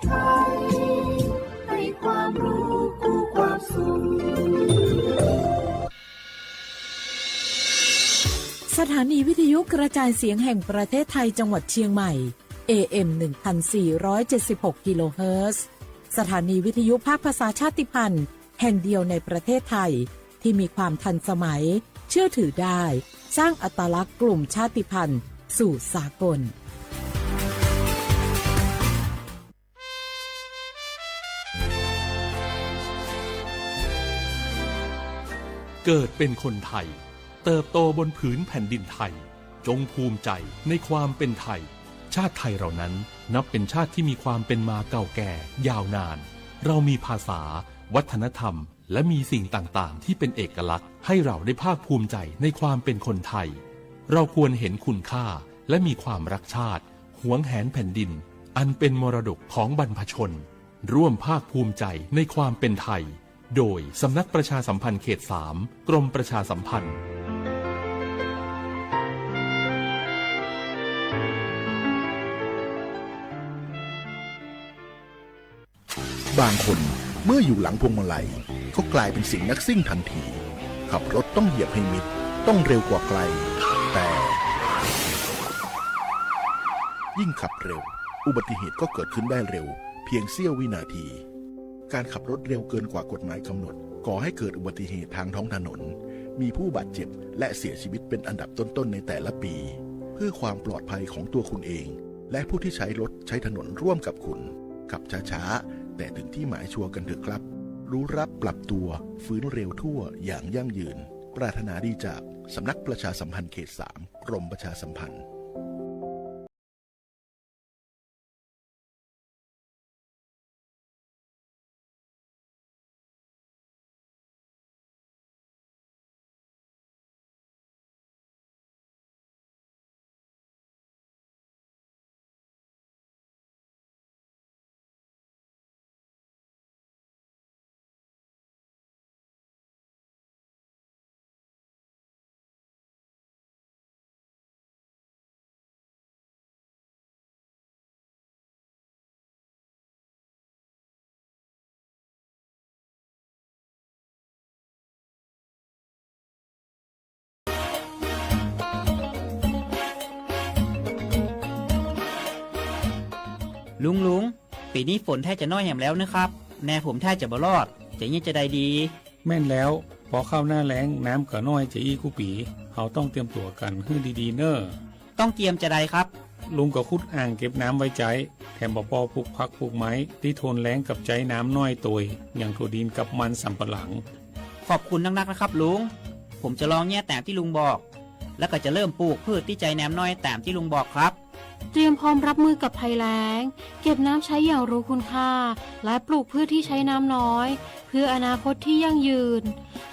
ไทย ให้ความรู้กู้ความสุข สถานีวิทยุกระจายเสียงแห่งประเทศไทยจังหวัดเชียงใหม่ เอ เอ็ม หนึ่งพันสี่ร้อยเจ็ดสิบหก กิโลเฮิรตซ์ สถานีวิทยุภาคภาษาชาติพันธุ์แห่งเดียวในประเทศไทย ที่มีความทันสมัย เชื่อถือได้ สร้างอัตลักษณ์กลุ่มชาติพันธุ์สู่สากล เกิดเป็นคนไทย เติบโตบนผืนแผ่นดินไทย จงภูมิใจในความเป็นไทย ชาติไทยเรานั้นนับเป็นชาติที่มีความเป็นมาเก่าแก่ยาวนาน เรามีภาษา วัฒนธรรม และมีสิ่งต่างๆ ที่เป็นเอกลักษณ์ให้เราได้ภาคภูมิใจในความเป็นคนไทย เราควรเห็นคุณค่าและมีความรักชาติ หวงแหนแผ่นดิน อันเป็นมรดกของบรรพชน ร่วมภาคภูมิใจในความเป็นไทย โดยสำนักประชาสัมพันธ์เขตสาม กรมประชาสัมพันธ์ บางคนเมื่ออยู่หลังพวงมาลัยก็กลายเป็นเสียงนักซิ่งทันที ขับรถต้องเหยียบให้มิด ต้องเร็วกว่าใคร แต่ ยิ่งขับเร็ว อุบัติเหตุก็เกิดขึ้นได้เร็ว เพียงเสี้ยววินาที การขับรถเร็วเกินกว่ากฎหมายกำหนด ก่อให้เกิดอุบัติเหตุทางท้องถนน มีผู้บาดเจ็บและเสียชีวิตเป็นอันดับต้นๆในแต่ละปี เพื่อความปลอดภัยของตัวคุณเอง และผู้ที่ใช้รถใช้ถนนร่วมกับคุณ ขับช้าๆ แต่ถึงที่หมายชัวร์กันเถอะครับ รู้รักปรับตัว ฟื้นเร็วทั่วอย่างยั่งยืน ปรารถนาดีจากสำนักประชาสัมพันธ์เขตสาม กรมประชาสัมพันธ์ ลุง ลุง ปีนี้ฝนแทบจะน้อยแหมแล้วนะครับ แนผมแทบจะบ่รอด จะเยียะจะใดดี แม่นแล้ว พอเข้าหน้าแล้ง น้ำก็น้อยจะอี้กู้ปี เฮาต้องเตรียมตั๋วกั๋นหื้อดีๆ เน่อ ต้องเตรียมจะใดครับ ลุงก็ขุดอ่างเก็บน้ำไว้ใจ๊ แถมบ่อปอปลูกผักปลูกไม้ ตี้ทนแล้งกับใจ๊น้ำน้อยตวย อย่างถั่วดินกับมันสำปะหลัง ขอบคุณนักๆ นะครับลุง ผมจะลองเยียะแตมตี้ลุงบอก แล้วก็จะเริ่มปลูกพืชตี้ใจ๊น้ำน้อยแตมตี้ลุงบอกครับ เตรียมพร้อมรับมือกับภัยแล้ง เก็บน้ำใช้อย่างรู้คุณค่า และปลูกพืชที่ใช้น้ำน้อย เพื่ออนาคตที่ยั่งยืน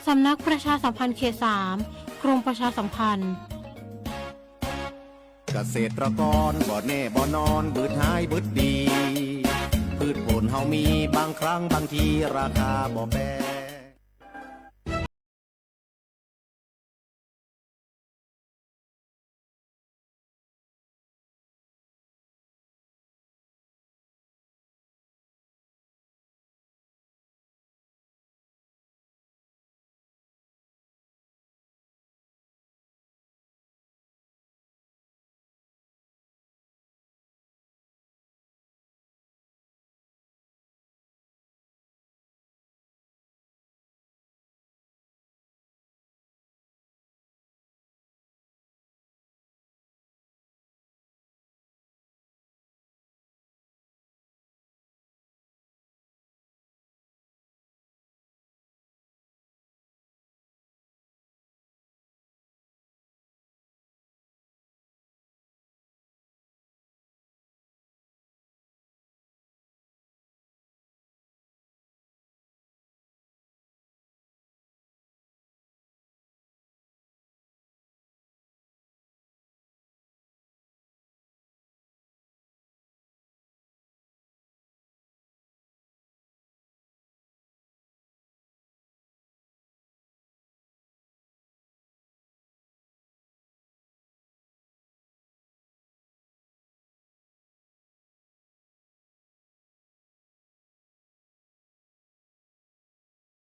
สำนักประชาสัมพันธ์เขตสาม กรมประชาสัมพันธ์ เกษตรกรบ่แน่บ่นอน บืดหายบืดดี พืชผลเฮามี บางครั้งบางทีราคาบ่แปร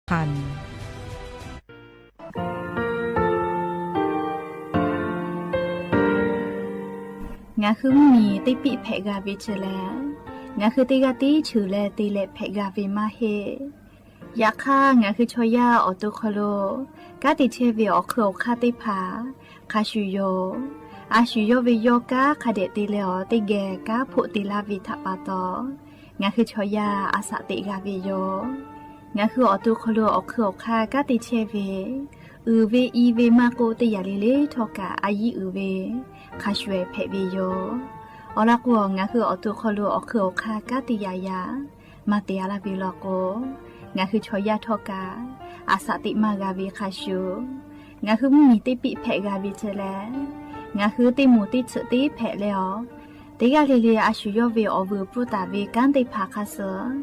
Hpan. Ngaˬ hui mvuhˇ miˬ teˇ piˆ hpehꞈ g'a ve chi lehˬ, ngaˬ hui teˇ g'aˇ tiˉ cheuˬ leh te leh hpehꞈ g'a ve maˇ heˆ. Yaꞈ hk'aˇ, ngaˬ hui chaw yaˇ awˬ to hk'aw lo kanˉ te chehˇ ve awˬ hk'eun awˬ hk'aˇ teˇ hpaˍ hk'a shuˍ yoˬ. A shu yawˇ ve yawˇ kanˉ hk'a dehꞈ te leh awˬ teˇ geh kanˉ hpoˆ te laˇ ve htaꞈ pa taw, ngaˬ hui chaw yaˇ a shaꞈ teꞈ g'a ve yoˬ. Ngaˬ hui awˬ to hk'aw lo awˬ hk'eun awˬ hk'aˇ kanˉ te chehˇ ve, uiˍ ve i ve maˇ k'oˆ, teˇ yanˇ le le htawˇ kaꞈ a yiˉ uiˍ ve hk'a shuˍ ehˍ hpehꞈ ve yoˬ. Awˬ lawn k'o, ngaˬ hui awˬ to hk'aw lo awˬ hk'eun awˬ hk'aˇ kanˉ te yaꞈ yaꞈ maˇ te a laˇ ve law k'o, ngaˬ hui chaw yaˇ htawˇ kaꞈ a shaꞈ teꞈ maˇ g'a ve hk'a shuˍ, ngaˬ hui mvuhˇ miˬ teˇ piˆ hpehꞈ g'a ve chi lehˬ, ngaˬ hui teˇ moˍ teˇ tsuhꞈ teˇ hpehꞈ leh awˬ, teˇ g'aˇ le le a shu yawˇ ve awˬ vuiˬ pfuhˇ taˍ ve kanˉ teˇ hpaˍ hk'a suhˍ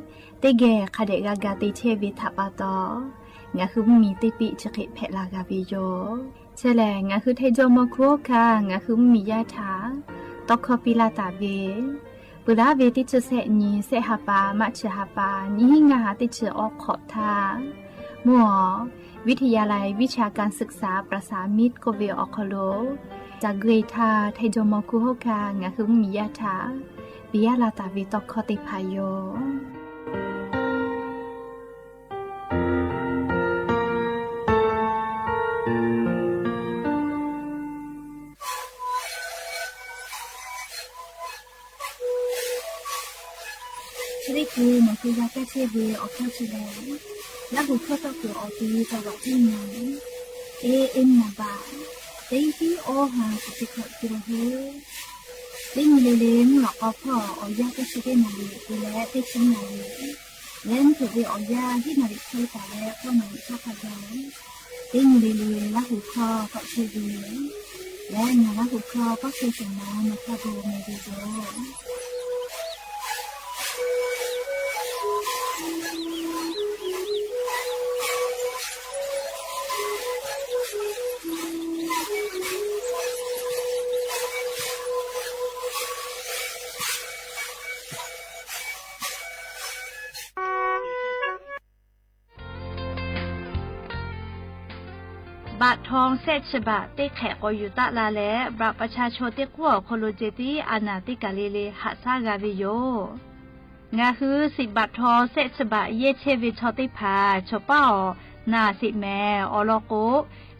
teˇ geh hk'a dehꞈ g'a ga te chehˇ ve htaꞈ pa taw, ngaˬ hui mvuhˇ miˬ teˇ piˆ chi hk'e hpehꞈ la g'a ve yoˬ. Chi lehˬ, ngaˬ hui Htaiˇ jawˇ mawˇ hkunˉ hawˉ hkanˇ ngaˬ hui mvuhˇ miˬ yaˇ htaꞈ tawˇ hkawˇ piˇ laˇ taˍ ve, peuˬ laˇ ve teˇ chi sehˆ nyi sehˆ ha pa maˇ chi ha pa nyiˇ hinˉ ngaˇ ha teˇ chi awˬ hk'awꞈ htaˇ, mvuhˇ awˬ วิทยาลัยวิชาการศึกษาประสานมิตร k'oˆ ve awˬ hk'aw lo, caˬ gui htaˇ Htaiˇ jawˇ mawˇ hkunˉ hawˉ hkanˇ ngaˬ hui mvuhˇ miˬ yaˇ htaꞈ piˇ laˇ taˍ ve tawˇ hkawˇ teˇ hpaˍ yoˬ. Chi teˇ hkui nawˬ hui g'a kaˇ chehˇ ve awˬ hkawˇ chi lehˬ, Laˇ huˍ hkawˇ tawˇ kuiˬ awˬ ti taˍ vaꞈ tiˉ nyi, teˇ eˉ naˍ baꞈ, teˇ hiˉ awˇ ha chi teˇ hkawꞈ te la hoˉ. Teˇ nyi le le mvuhˇ lawꞈ k'aw hpawˇ awˬ yanˇ teˇ chi teˇ naˍ riˍ te leh teˇ chi naˍ riˍ, leh mvuhˇ hpeuꞈ ve awˬ yanˇ hiˉ naˍ riˍ hk'e taˍ leh k'awˇ naˍ riˍ hk'aˇ hk'a gaˬ, teˇ nyi le le Laˇ huˍ hkawˇ k'awꞈ chehˇ ve yoˬ. Leh ngaˬ Laˇ huˍ hkawˇ k'awꞈ chehˇ shehˍ ma nawˬ hk'a gaˬ meh ve yoˬ. Baꞈ htaw shehˆ chi baꞈ teˇ hk'ehꞈ k'awꞈ yuˬ taˆ la leh, บัตรประชาชน teˇ k'uˉ awˬ hk'aw lo ceh tiˉ a naˍ teˇ kaˬ le le haꞈ shaˉ g'a ve yoˬ. Ngaˬ hui shiˍ baꞈ htaw shehˆ chi baꞈ yehˇ chehˇ ve chaw teˇ hpaˍ chaw paˉ awˬ naˍ sheˍ mehˍ. Awˬ lawn k'o,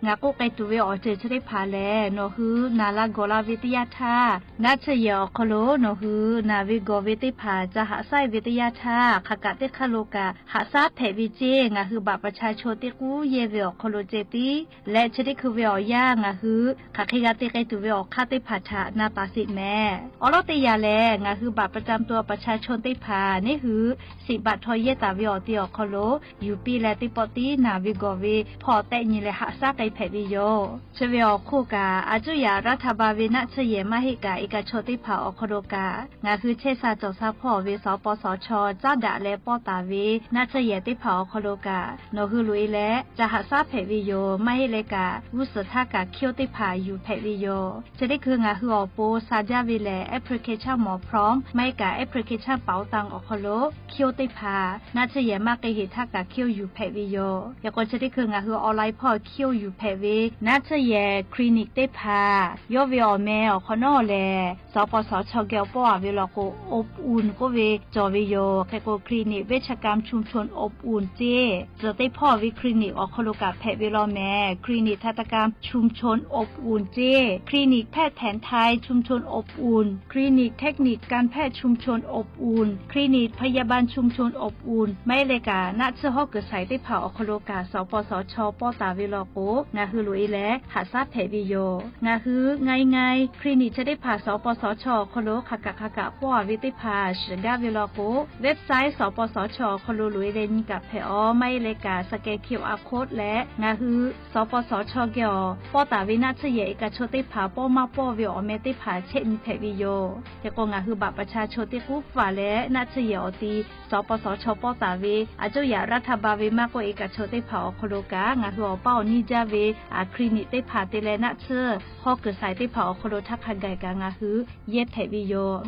ngaˬ k'oˆ k'ai tuˬ ve awˬ ceuˬ chi teˇ hpaˍ lehˬ, nawˬ hui naˍ la gawˬ la ve teˇ yanˇ htaˇ, naˆ tsuhˇ yehˬ awˬ hk'aw lo nawˬ hui naˍ ve gawˬ ve teˇ hpaˍ ca haꞈ shaˉ ve teˇ yanˇ htaˇ, hk'aˬ kaꞈ teˇ hk'aˇ lo kaꞈ haꞈ shaˉ hpehꞈ ve ceˇ. Ngaˬ hui บัตรประชาชน teˇ k'uˉ yehˇ ve awˬ hk'aw lo ceh tiˉ leh, chi teˇ hkui ve awˬ yanˇ ngaˬ hui hk'aˬ hk'e g'a te k'ai tuˬ ve awˬ hk'aˇ teˇ hpaˍ htaꞈ na taˍ sheˍ mehˍ. Awˬ lawn teˇ yanˇ lehˬ, ngaˬ hui บัตรประจำตัวประชาชน teˇ hpaˍ neˉ hui shiˍ baꞈ htaw yehˇ taˍ ve awˬ ti awˬ hk'aw lo yuˬ piˇ leh, teˇ pawˆ tiˉ naˍ ve gawˬ ve hpawˇ tehˆ nyi leh haꞈ shaˉ k'ai hpehꞈ ve yoˬ. Chi ve awˬ hk'oˆ kaꞈ, a cuˇ yaꞈ รัฐบาล ve naˆ tsuhˇ yehˬ maˇ heˆ kaꞈ, iˉ kaˆ chaw teˇ hpaˍ awˬ hk'aw lo kaꞈ, ngaˬ hui chehˇ sha cawˬ sha hpawˇ ve สปสช caˉ daꞈ leh pawˇ taˍ ve naˆ tsuhˇ yehˬ teˇ hpaˍ awˬ hk'aw lo kaꞈ, nawˬ hui loꞈ e leh ca haꞈ shaˉ hpehꞈ ve yoˬ. Maˇ heˆ leh kaꞈ, g'uˇ suhˍ htaˇ kaꞈ hkiˇ oˇ teˇ hpaˍ yuˬ hpehꞈ ve yoˬ. Chi teˇ hkui ngaˬ hui awˬ pon sha jaˇ ve lehˬ, application mawˬ พร้อม maˇ heˆ kaꞈ แอปพลิเคชันเป๋าตัง awˬ hk'aw lo hkiˇ oˇ teˇ hpaˍ naˆ tsuhˇ yehˬ maˇ k'ai heˍ htaˇ kaꞈ hkiˇ oˇ yuˬ hpehꞈ ve yoˬ. Yaꞈ k'o chi teˇ hkui ngaˬ hui ออนไลน์ hpawˇ hkiˇ oˇ yuˬ hpehꞈ ve naˆ tsuhˇ yehˬ clinic teˇ hpaˍ yawˇ ve awˬ meh awˬ hk'awꞈ nawˉ lehˬ, สปสช geh awˬ pawˇ a ve law k'o อบอุ่น k'oˆ ve cawˬ ve yoˬ. Hk'e k'o, clinic เวชกรรมชุมชนอบอุ่น ceˇ, tcuhˬ teˇ hpawˇ ve clinic awˬ hk'aw lo kaꞈ hpehꞈ ve law mehˍ. Clinic ทันตกรรมชุมชนอบอุ่น ceˇ, clinic แพทย์แผนไทยชุมชนอบอุ่น clinic เทคนิคการแพทย์ชุมชนอบอุ่น clinic พยาบาลชุมชนอบอุ่น maˇ heˆ leh kaꞈ, naˆ tsuhˇ hawˉ kuiˬ shaiˍ teˇ hpaˍ awˬ hk'aw lo kaꞈ สปสช pawˇ taˍ ve law k'o, ngaˬ hui loꞈ e leh haꞈ shaˉ hpehꞈ ve yoˬ. Ngaˬ hui ง่ายๆ clinic chi teˇ hpaˍ สปสช awˬ hk'aw lo hk'aˬ kaꞈ hk'aˬ kaꞈ pawˇ a ve teˇ hpaˍ shiˍ gaˇ ve law k'o, website สปสช awˬ hk'aw lo loꞈ e leh nyi kaꞈ hpehꞈ awˬ. Maˇ heˆ leh kaꞈ, scan QR code leh ngaˬ hui สปสช geh awˬ pawˇ taˍ ve naˆ tsuhˇ yehˬ iˉ kaˆ chaw teˇ hpaˍ pawˇ maˇ pawˇ ve awˬ meh teˇ hpaˍ chehˇ nyi hpehꞈ ve yoˬ. Hk'e k'o, ngaˬ hui บัตรประชาชน teˇ k'uˉ hpaˍ leh naˆ tsuhˇ yehˬ awˬ ti สปสช pawˇ taˍ ve a cuˇ yaꞈ รัฐบาล ve maˇ k'oˆ iˉ kaˆ chaw teˇ hpaˍ awˬ hk'aw lo kaꞈ, ngaˬ hui awˬ paˇ awˬ nyiˇ jaˇ ve clinic teˇ hpaˍ te leh naˆ tsuhˇ hawˉ kuiˬ saiˍ teˇ hpaˍ awˬ hk'aw lo htaˇ hk'a gaˬ kaꞈ ngaˬ hui yehˇ hpehꞈ ve yoˬ.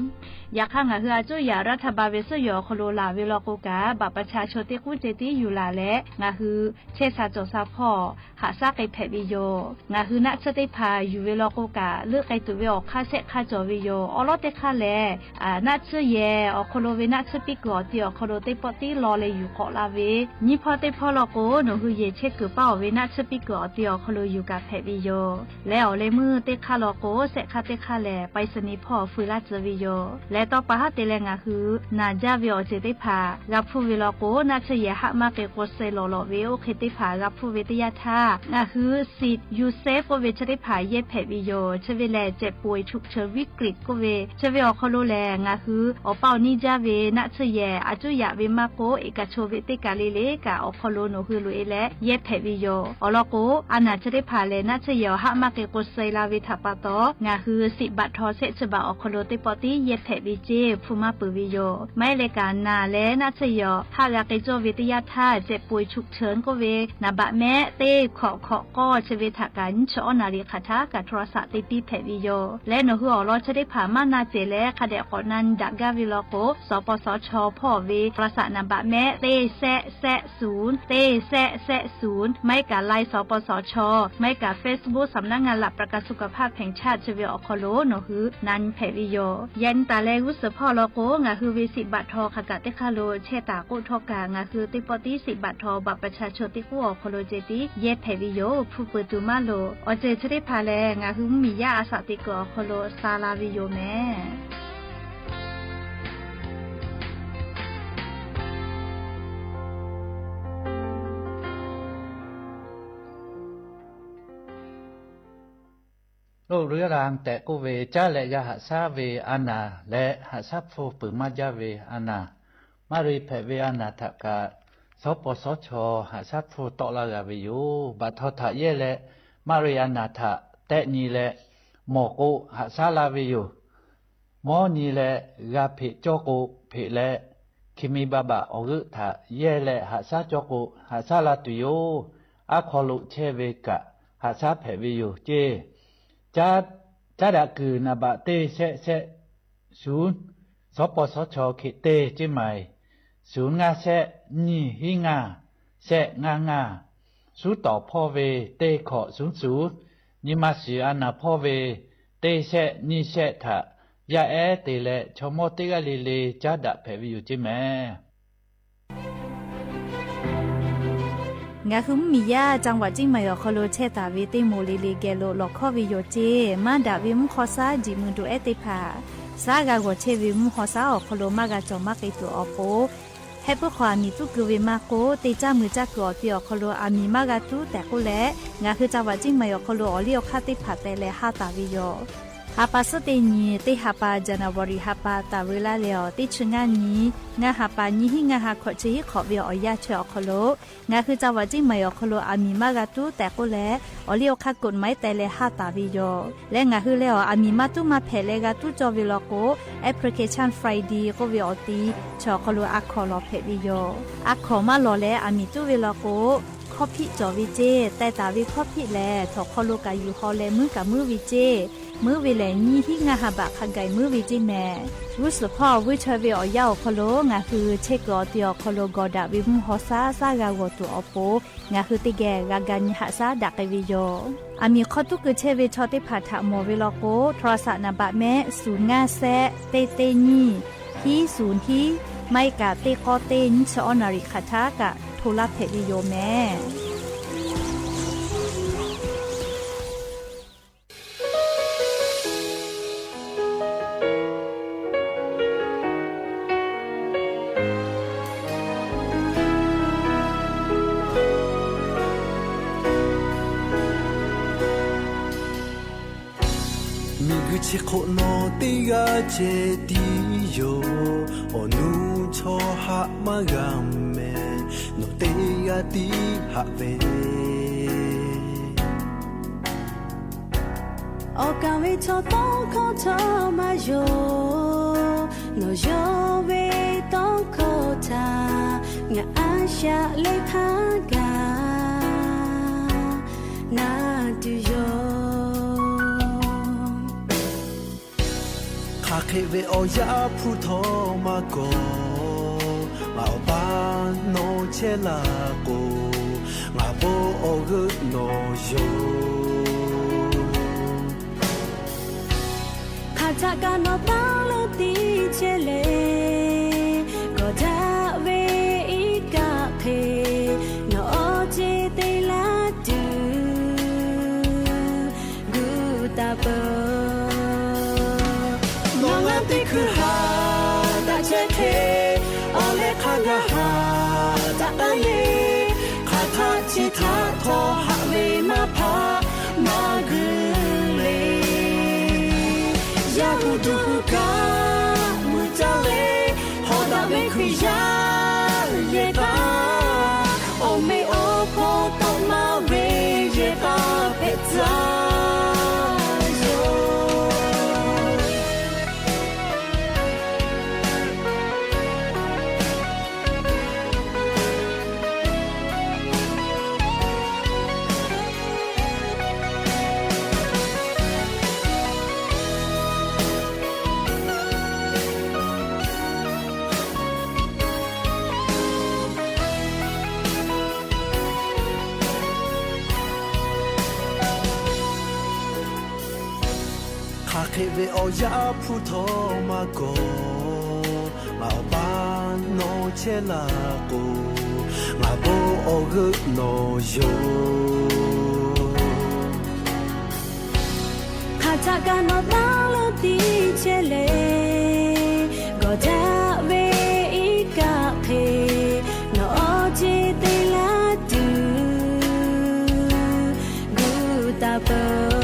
Yaꞈ hk'aˇ, ngaˬ hui a cuˇ yaꞈ raˇ htaˇ ba ve suhˉ yehˬ awˬ hk'aw lo laˬ ve law k'o kaꞈ, บัตรประชาชน teˇ k'uˉ ceh tiˉ yuˬ laˬ leh ngaˬ hui chehˇ sha cawˬ sha hpawˇ haꞈ shaˉ k'ai hpehꞈ ve yoˬ. Ngaˬ hui naˆ tsuhˇ teˇ hpaˍ yuˬ ve law k'o kaꞈ, leuˆ k'ai tuˬ ve awˬ hk'aˇ shehˆ hk'aˇ cawˬ ve yoˬ. Awˉ lawˉ teˇ hk'aˇ lehˬ, naˆ tsuhˇ yehˬ awˬ hk'aw lo ve naˆ tsuhˇ piˇ kuiˬ awˬ ti awˬ hk'aw lo teˇ pawˆ tiˉ law leh yuˬ k'awꞈ la ve, nyiˇ hpawˇ teˇ hpawˇ law k'o, nawˬ hui yehˬ chehˇ kuiˬ paˇ awˬ ve naˆ tsuhˇ piˇ kuiˬ awˬ ti awˬ hk'aw lo yuˬ kaꞈ hpehꞈ ve yoˬ. Leh awˬ leh meuˇ teˇ hk'aˇ law k'o, shehˆ hk'aˇ teˇ hk'aˇ lehˬ, ไปรษณีย์ hpawˇ awˬ feu laˇ tcuh ve yoˬ. Leh tawˇ pa haˉ te leh ngaˬ hui naˬ jaˇ ve awˬ ceuˬ teˇ hpaˍ g'a hpuˇ ve law k'o, naˆ tsuhˇ yehˬ haˆ maˇ k'e k'o suh lawˬ lawꞈ ve oˇ hk'e teˇ hpaˍ g'a hpuˇ ve teˇ yanˇ htaˇ, ngaˬ hui สิทธิ์ยูเซฟ k'oˆ ve chi teˇ hpaˍ yehˇ hpehꞈ ve yoˬ. Chi ve lehˬ, เจ็บป่วยฉุกเฉินวิกฤต k'oˆ ve chi ve awˬ hk'aw lo lehˬ, ngaˬ hui awˬ paˇ awˬ niˇ jaˇ ve naˆ tsuhˇ yehˬ a cuˇ yaꞈ ve maˇ k'oˆ, eˬ kaꞈ cho ve teˇ kaˬ le le kaꞈ awˬ hk'aw lo nawˬ hui loꞈ e leh yehˇ hpehꞈ ve yoˬ. Awˬ lawn k'o, a naˬ chi teˇ hpaˍ lehˬ, naˆ tsuhˇ yehˬ awˬ haˆ maˇ k'e k'o suh la ve htaꞈ pa taw, ngaˬ hui สิทธิ์บัตรทอง shehˆ chi baꞈ awˬ hk'aw lo teˇ pawˆ tiˉ yehˇ hpehꞈ ve ceˇ hpu maˇ peuˬ ve yoˬ. Maˇ heˆ leh kaꞈ, naˬ leh naˆ tsuhˇ yehˬ awˬ haˆ g'a k'ai cawˇ ve teˇ yanˇ htaˇ, เจ็บป่วยฉุกเฉิน k'oˆ ve naˍ baꞈ mehˆ teˇ hkawꞈ hkawꞈ k'awˇ chi ve htaꞈ kaꞈ nyiˇ chi awˉ naˍ riˍ hk'aˬ htaˇ kaꞈ โทรศัพท์ te piˇ hpehꞈ ve yoˬ. Leh nawˬ hui awˬ lawn chi teˇ hpaˍ maˇ na cehˬ leh hk'a dehꞈ k'awꞈ na daꞈ gaˇ ve law k'o, สปสช hpawˇ ve โทรศัพท์ naˍ baꞈ mehˆ teˇ shehˆ shehˆ ศูนย์ teˇ shehˆ shehˆ ศูนย์, maˇ heˆ kaꞈ ไลน์ สปสช, maˇ heˆ kaꞈ เฟซบุ๊ก สำนักงานหลักประกันสุขภาพแห่งชาติ chi ve awˬ hk'aw lo nawˬ hui na nyi hpehꞈ ve yoˬ. Yaꞈ nyi taˍ leh g'uˇ suhˍ hpawˇ law k'o, ngaˬ hui ve สิทธิ์บัตรทอง hk'aˬ kaꞈ teˇ hk'aˇ lo chehˇ taˍ k'oˆ htawˇ kaꞈ, ngaˬ hui teˇ pawˆ tiˉ สิทธิ์บัตรทอง บัตรประชาชน teˇ k'uˉ awˬ hk'aw lo ceh tiˉ yehˇ hpehꞈ ve yoˬ. Hpu peuˬ tuˬ maˇ loˍ. Awˬ ceuˬ chi teˇ hpaˍ lehˬ, ngaˬ hui mvuhˇmiˬ yaˇ a shaꞈ teꞈ kuiˬ awˬ hk'aw lo sha la ve yoˬ mehˍ. Loˆ, เรื้อรัง tehꞈ k'oˆ ve caˉ leh g'a haꞈ shaˉ ve a naˬ leh haꞈ shaˉ hpu peuˬ maˇ jaˇ ve a naˬ, maˇ ri hpehꞈ ve a naˬ htaꞈ kaꞈ สปสช haꞈ shaˉ hpu tawˆ laˇ g'a ve yoˬ. Baꞈ htaw htaꞈ yehˇ leh maˇ ri a naˬ htaꞈ tehˆ nyi leh mawˬ k'o, haꞈ shaˉ laˇ ve yoˬ. Mawˇ nyi leh g'a hpeꞈ cawˇ k'o, hpeꞈ leh hkiˬ mi ba baꞈ awˬ g'euˆ htaꞈ yehˇ leh haꞈ shaˉ cawˇ k'o, haꞈ shaˉ la tuˬ yoˬ. Aˉ hk'aw lo chehˇ ve kaꞈ haꞈ shaˉ hpehꞈ ve yoˬ ceˇ. Caˉ daꞈ kuiˬ naˍ baꞈ teˇ shehˆ shehˆ ศูนย์, สปสช hk'e teˇ ceˇ maˬ, ศูนย์ ngaˇ shehˆ nyiˇ hiˉ ngaˇ shehˆ ngaˇ ngaˇ, suˉ tawˍ hpawˇ ve teˇ hkawꞈ ศูนย์ ศูนย์, nyi ma shiˍ a naˬ hpawˇ ve teˇ shehˆ nyiˇ shehˆ htaꞈ yaˇ ehˉ te leh chaw mawˇ teˇ g'aˇ le le caˉ daꞈ hpehꞈ ve yoˬ ceˇ mehˍ. Ngaˬ hui mvuhˇmiˬ yaˇ จังหวัดเชียงใหม่ awˬ hk'aw lo chehˇ taˍ ve teˇ moˍ le le geh lo lawˬ hkawˇ ve yoˬ ceˇ. Maˇ daꞈ ve mvuhˇ hk'aw shaˉ jiꞈ mui do ehˉ teˇ hpaˍ, shaˉ g'a g'awˬ chehˇ ve mvuhˇ hk'aw shaˉ awˬ hk'aw lo maˇ g'a cawˬ maˇ k'ai tuˬ awˬ pon, heh puiˉ hk'aw aˬ miˍ tuˉ keu ve maˇ k'oˆ, teˇ caˇ mui caˇ kuiˬ awˬ ti awˬ hk'aw lo aˬ miˍ maˇ g'a tuˉ tehꞈ k'oˆ leh, ngaˬ hui จังหวัดเชียงใหม่ awˬ hk'aw lo awˬ liˇ awˬ hk'aˇ teˇ hpaˍ teh leh haˇ taˍ ve yoˬ. Ha pa suhˉ teˇ nyi, teˇ ha pa January ha pa taˍ veu laˇ leh awˬ teˇ chi ngaˇ nyi, ngaˇ ha pa nyiˇ hiˉ ngaˇ ha hkawꞈ chi hiˉ hk'awꞈ ve awˬ yanˇ chi awˬ hk'aw lo, ngaˬ hui จังหวัดเชียงใหม่ awˬ hk'aw lo aˬ miˍ maˇ g'a tuˉ tehꞈ k'oˆ leh, awˬ liˇ awˬ hk'aˇ กฎหมาย teh leh haˇ taˍ ve yoˬ. Leh ngaˬ hui leh awˬ aˬ miˍ maˇ tuˉ maˇ hpehꞈ leh g'a tuˉ cawˇ ve law k'o, Application Friday k'oˆ ve awˬ ti chi awˬ hk'aw lo a hkawꞈ lawˬ hpehꞈ ve yoˬ. A hkawꞈ maˇ lawˬ leh aˬ miˍ tuˉ ve law k'o, hkawˇ hpiˆ cawˬ ve ceˇ. Teh taˍ ve hkawˇ hpiˆ lehˬ, htawnˍ hk'aw lo kaꞈ yuˬ haw leh muiˉ kaꞈ muiˉ ve ceˇ. Muiˉ ve lehˬ, nyiˇ hiˉ ngaˇ ha baꞈ hk'a gaˬ muiˉ ve ceˇ mehˍ. G'uˇ suhˍ hpawˇ vuiˇ chaweh ve awˬ yanˇ awˬ hk'aw lo ngaˬ hui chehˇ kuiˬ awˬ ti awˬ hk'aw lo gawˬ daꞈ ve mvuhˇ hk'aw shaˉ shaˉ g'a g'awˬ tuˬ awˬ pon, ngaˬ hui teˇ geh g'a ga nyi haꞈ shaˉ daꞈ k'ai ve yoˬ. Aˬ miˍ hk'aw tuˉ keu chehˇ ve chaw teˇ hpaˍ htaꞈ mawˬ ve law k'o, โทรศัพท์ naˍ baꞈ mehˆ ศูนย์ ngaˇ shehˆ teˇ teˇ nyiˇ hiˉ ศูนย์ hiˉ, maˇ heˆ kaꞈ teˇ k'awˇ teˇ nyiˇ chi awˉ naˍ riˍ hk'aˬ htaˇ kaꞈ hto laˇ hpehꞈ ve yoˬ mehˍ. Miˬguiˬ chi hk'oˆ nawˬ teˇ g'aˇ ceh tiˉ yoˬ. Awˬ nuˇ chaw haꞈ maˇ g'a mehˍ, nawˬ teˇ g'aˇ tiˉ haꞈ ve. Awˬ kaˍ ve chaw tawˇ hkawˇ chaw maˇ yonˍ, nawˬ yawˇ ve tawˇ hkawˇ htaꞈ ngaˬ a shaꞈ leh hk'a gaˬ. Hk'aˬ hk'e ve awˬ yaˇ hpu htawˇ maˇ kawˬ, ngaˬ awˬ pa nawˬ chehˇ la k'o, ngaˬ bon awˬ g'euˆ nawˬ yoˬ. Hk'aˬ htaꞈ kaꞈ nawˬ taˇ leuˉ tiˉ chehˇ le, kawˬ daꞈ ve iˉ kaˆ hk'e, nawˬ awˬ ceˬ te laˇ tuˬ gu taˍ peuˬ. Nawˬ ngaˬ teˇ hkui haꞈ daꞈ chehˇ hk'e, awˬ leh hk'a gaˬ haꞈ daꞈ taˉ le. Hk'aˬ htaˆ chi htaꞈ htawˇ haꞈ ve maˇ hpaꞈ maˇ guiˬ le. Yaˇ hu duˬ hu kaꞈ mui caˇ leh, hawˍ daꞈ ve Hkriꞈ yaˇ yehˬ k'aˇ, awˬ meꞈ awˬ hponˇ tawˆ maˇ ve yehˬ k'aˇ hpehꞈ tcuh yoˬ. Hk'aˬ hk'e ve awˬ yaˇ hpu htawˇ maˇ kawˬ, ngaˬ awˬ pa nawˬ chehˇ la k'o, ngaˬ bon awˬ g'euˆ nawˬ yoˬ. Hk'aˬ htaꞈ kaꞈ nawˬ taˇ leuˉ tiˉ chehˇ le, kawˬ daꞈ ve iˉ kaˆ hk'e, nawˬ awˬ ceˬ te laˇ tuˬ gu taˍ peuˬ.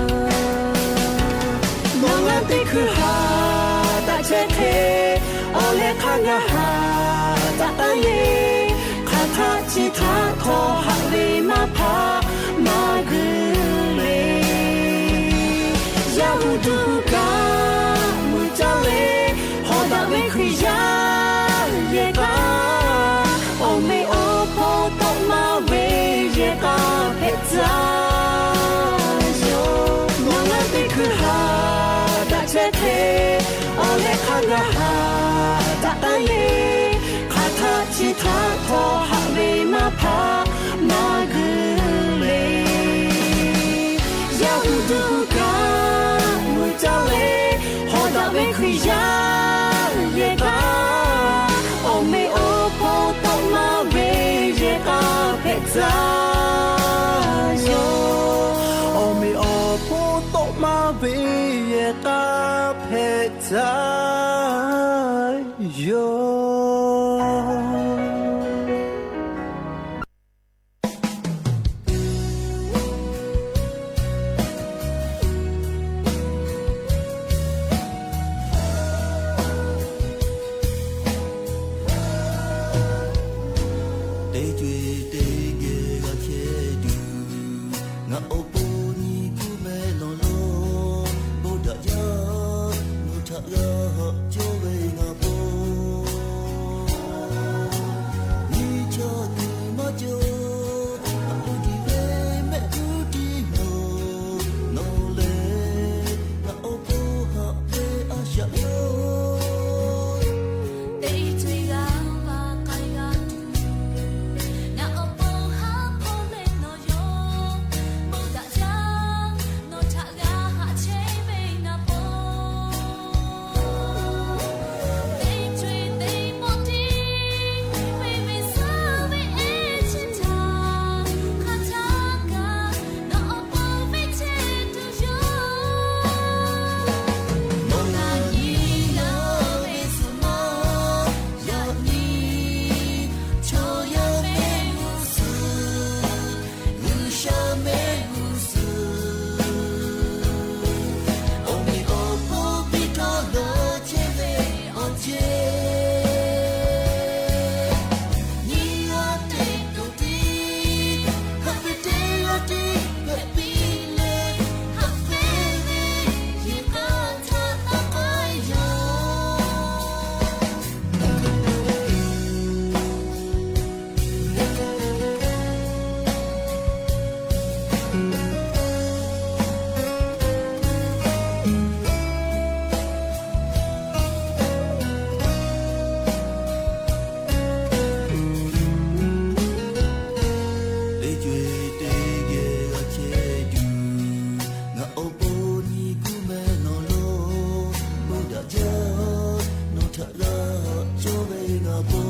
Nawˬ ngaˬ teˇ hkui haꞈ daꞈ chehˇ hk'e, awˬ leh hk'a gaˬ haꞈ daꞈ taˉ le. Hk'aˬ htaˆ chi htaꞈ htawˇ haꞈ ve maˇ hpaꞈ maˇ guiˬ le. Yaˇ hu duˬ hu kaꞈ mui caˇ leh, hawˍ daꞈ ve Hkriꞈ yaˇ yehˬ k'aˇ, awˬ meꞈ awˬ hponˇ tawˆ maˇ ve yehˬ k'aˇ hpehꞈ tcuh yoˬ. Nawˬ ngaˬ teˇ hkui haꞈ daꞈ chehˇ hk'e, awˬ leh hk'a gaˬ haꞈ daꞈ taˉ le. Hk'aˬ htaˆ chi htaꞈ htawˇ haꞈ ve maˇ hpaꞈ maˇ guiˬ le. Yaˇ hu duˬ hu kaꞈ mui caˇ leh, hawˍ daꞈ ve Hkriꞈ yaˇ yehˬ k'aˇ, awˬ meꞈ awˬ hponˇ tawˆ maˇ ve yehˬ k'aˇ hpehꞈ tcuh yoˬ. Awˬ meꞈ awˬ hponˇ tawˆ maˇ ve yehˬ k'aˇ hpehꞈ tcuh yoˬ. Teˇ co-e teˇ geh g'a chehˇ tuˬ, ngaˬ awˬ pon nyi kuˇ meh nawˬ lo, bon daꞈ jaˇ, nawˬ htaꞈ g'a haꞈ cawˇ ve ngaˬ pon, nyi chaˇ tuˬ maˇ cawˬ. Aˬ pon tiˉ ve mehˆ hpu tiˉ yoˬ. Nawˬ lehˬ ngaˬ awˬ pon haꞈ ve a shaꞈ yoˬ. Teˇ co-e g'aˇ va k'ai g'a tuˬ, ngaˬ awˬ pon haˉ hpawˇ leh nawˬ yoˬ. Bon daꞈ jaˇ, nawˬ htaꞈ g'a haꞈ chehˇ ve ngaˬ pon Nawˬ htaꞈ g'a cawˇ ve g'a bon.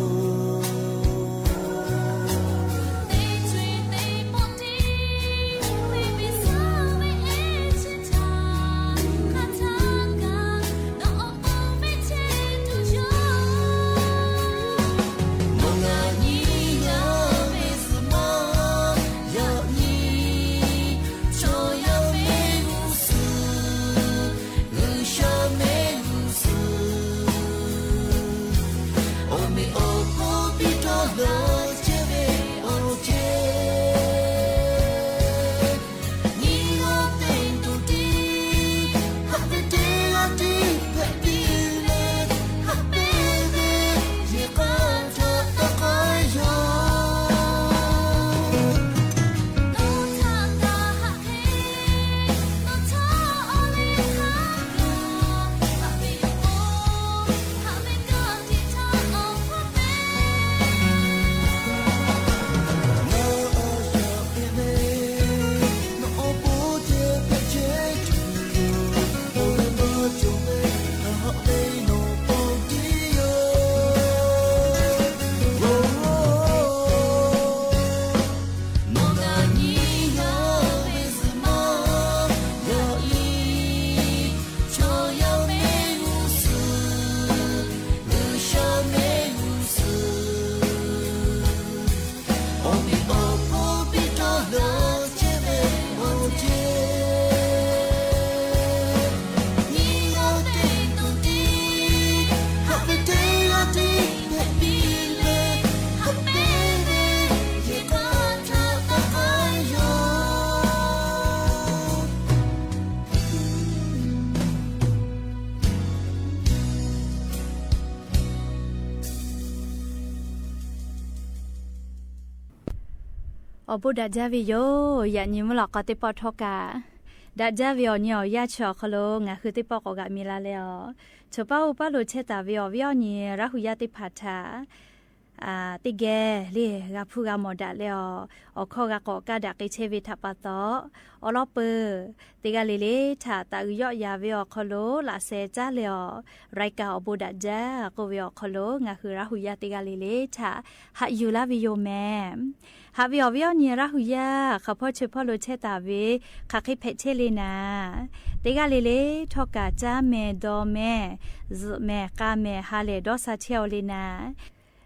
Awˬ bon daꞈ jaˇ ve yoˬ. Yaꞈ nyi mvuhˇ lawꞈ k'aw teˇ pawˆ htawˇ kaꞈ, daꞈ jaˇ ve awˬ nyi awˬ yanˇ chi awˬ hk'aw lo ngaˬ hui teˇ pawˆ k'awꞈ g'aꞈ mi la leh awˬ, chaw paˇ oˇ paˇ lo chehˇ taˍ ve awˬ viˉ awˬ nyi Laˇ hu yaˇ teˇ hpaˍ htaꞈ teˇ geh le g'a hpuˇ g'a mawˬ daꞈ leh awˬ, awˬ hkawˇ g'a k'awꞈ kaˇ daꞈ k'ai chehˇ ve htaꞈ pa taw, awˬ lawn peuˬ teˇ g'aˇ le le htaꞈ taꞈ g'uiˬ yawˆ yan ve awˬ hk'aw lo laꞈ sheh caˉ leh awˬ, รายการ awˬ bon daꞈ jaˇ k'oˆ ve awˬ hk'aw lo ngaˬ hui Laˇ hu yaˇ teˇ g'aˇ le le htaꞈ haꞈ yuˬ laˇ ve yoˬ mehˍ. Haꞈ ve awˬ viˉ awˬ nyi Laˇ hu yaˇ hk'aˬ hpawˇ chi hpawˇ lo chehˇ taˍ ve hk'aˬ hk'e hpehꞈ chehˇ le naˍ, teˇ g'aˇ le le htawˇ kaꞈ caˇ mehˍ dawˬ mehˍ zuhꞈ mehˍ k'a mehˍ ha lehˬ dawˇ sha chehˇ aw le naˍ,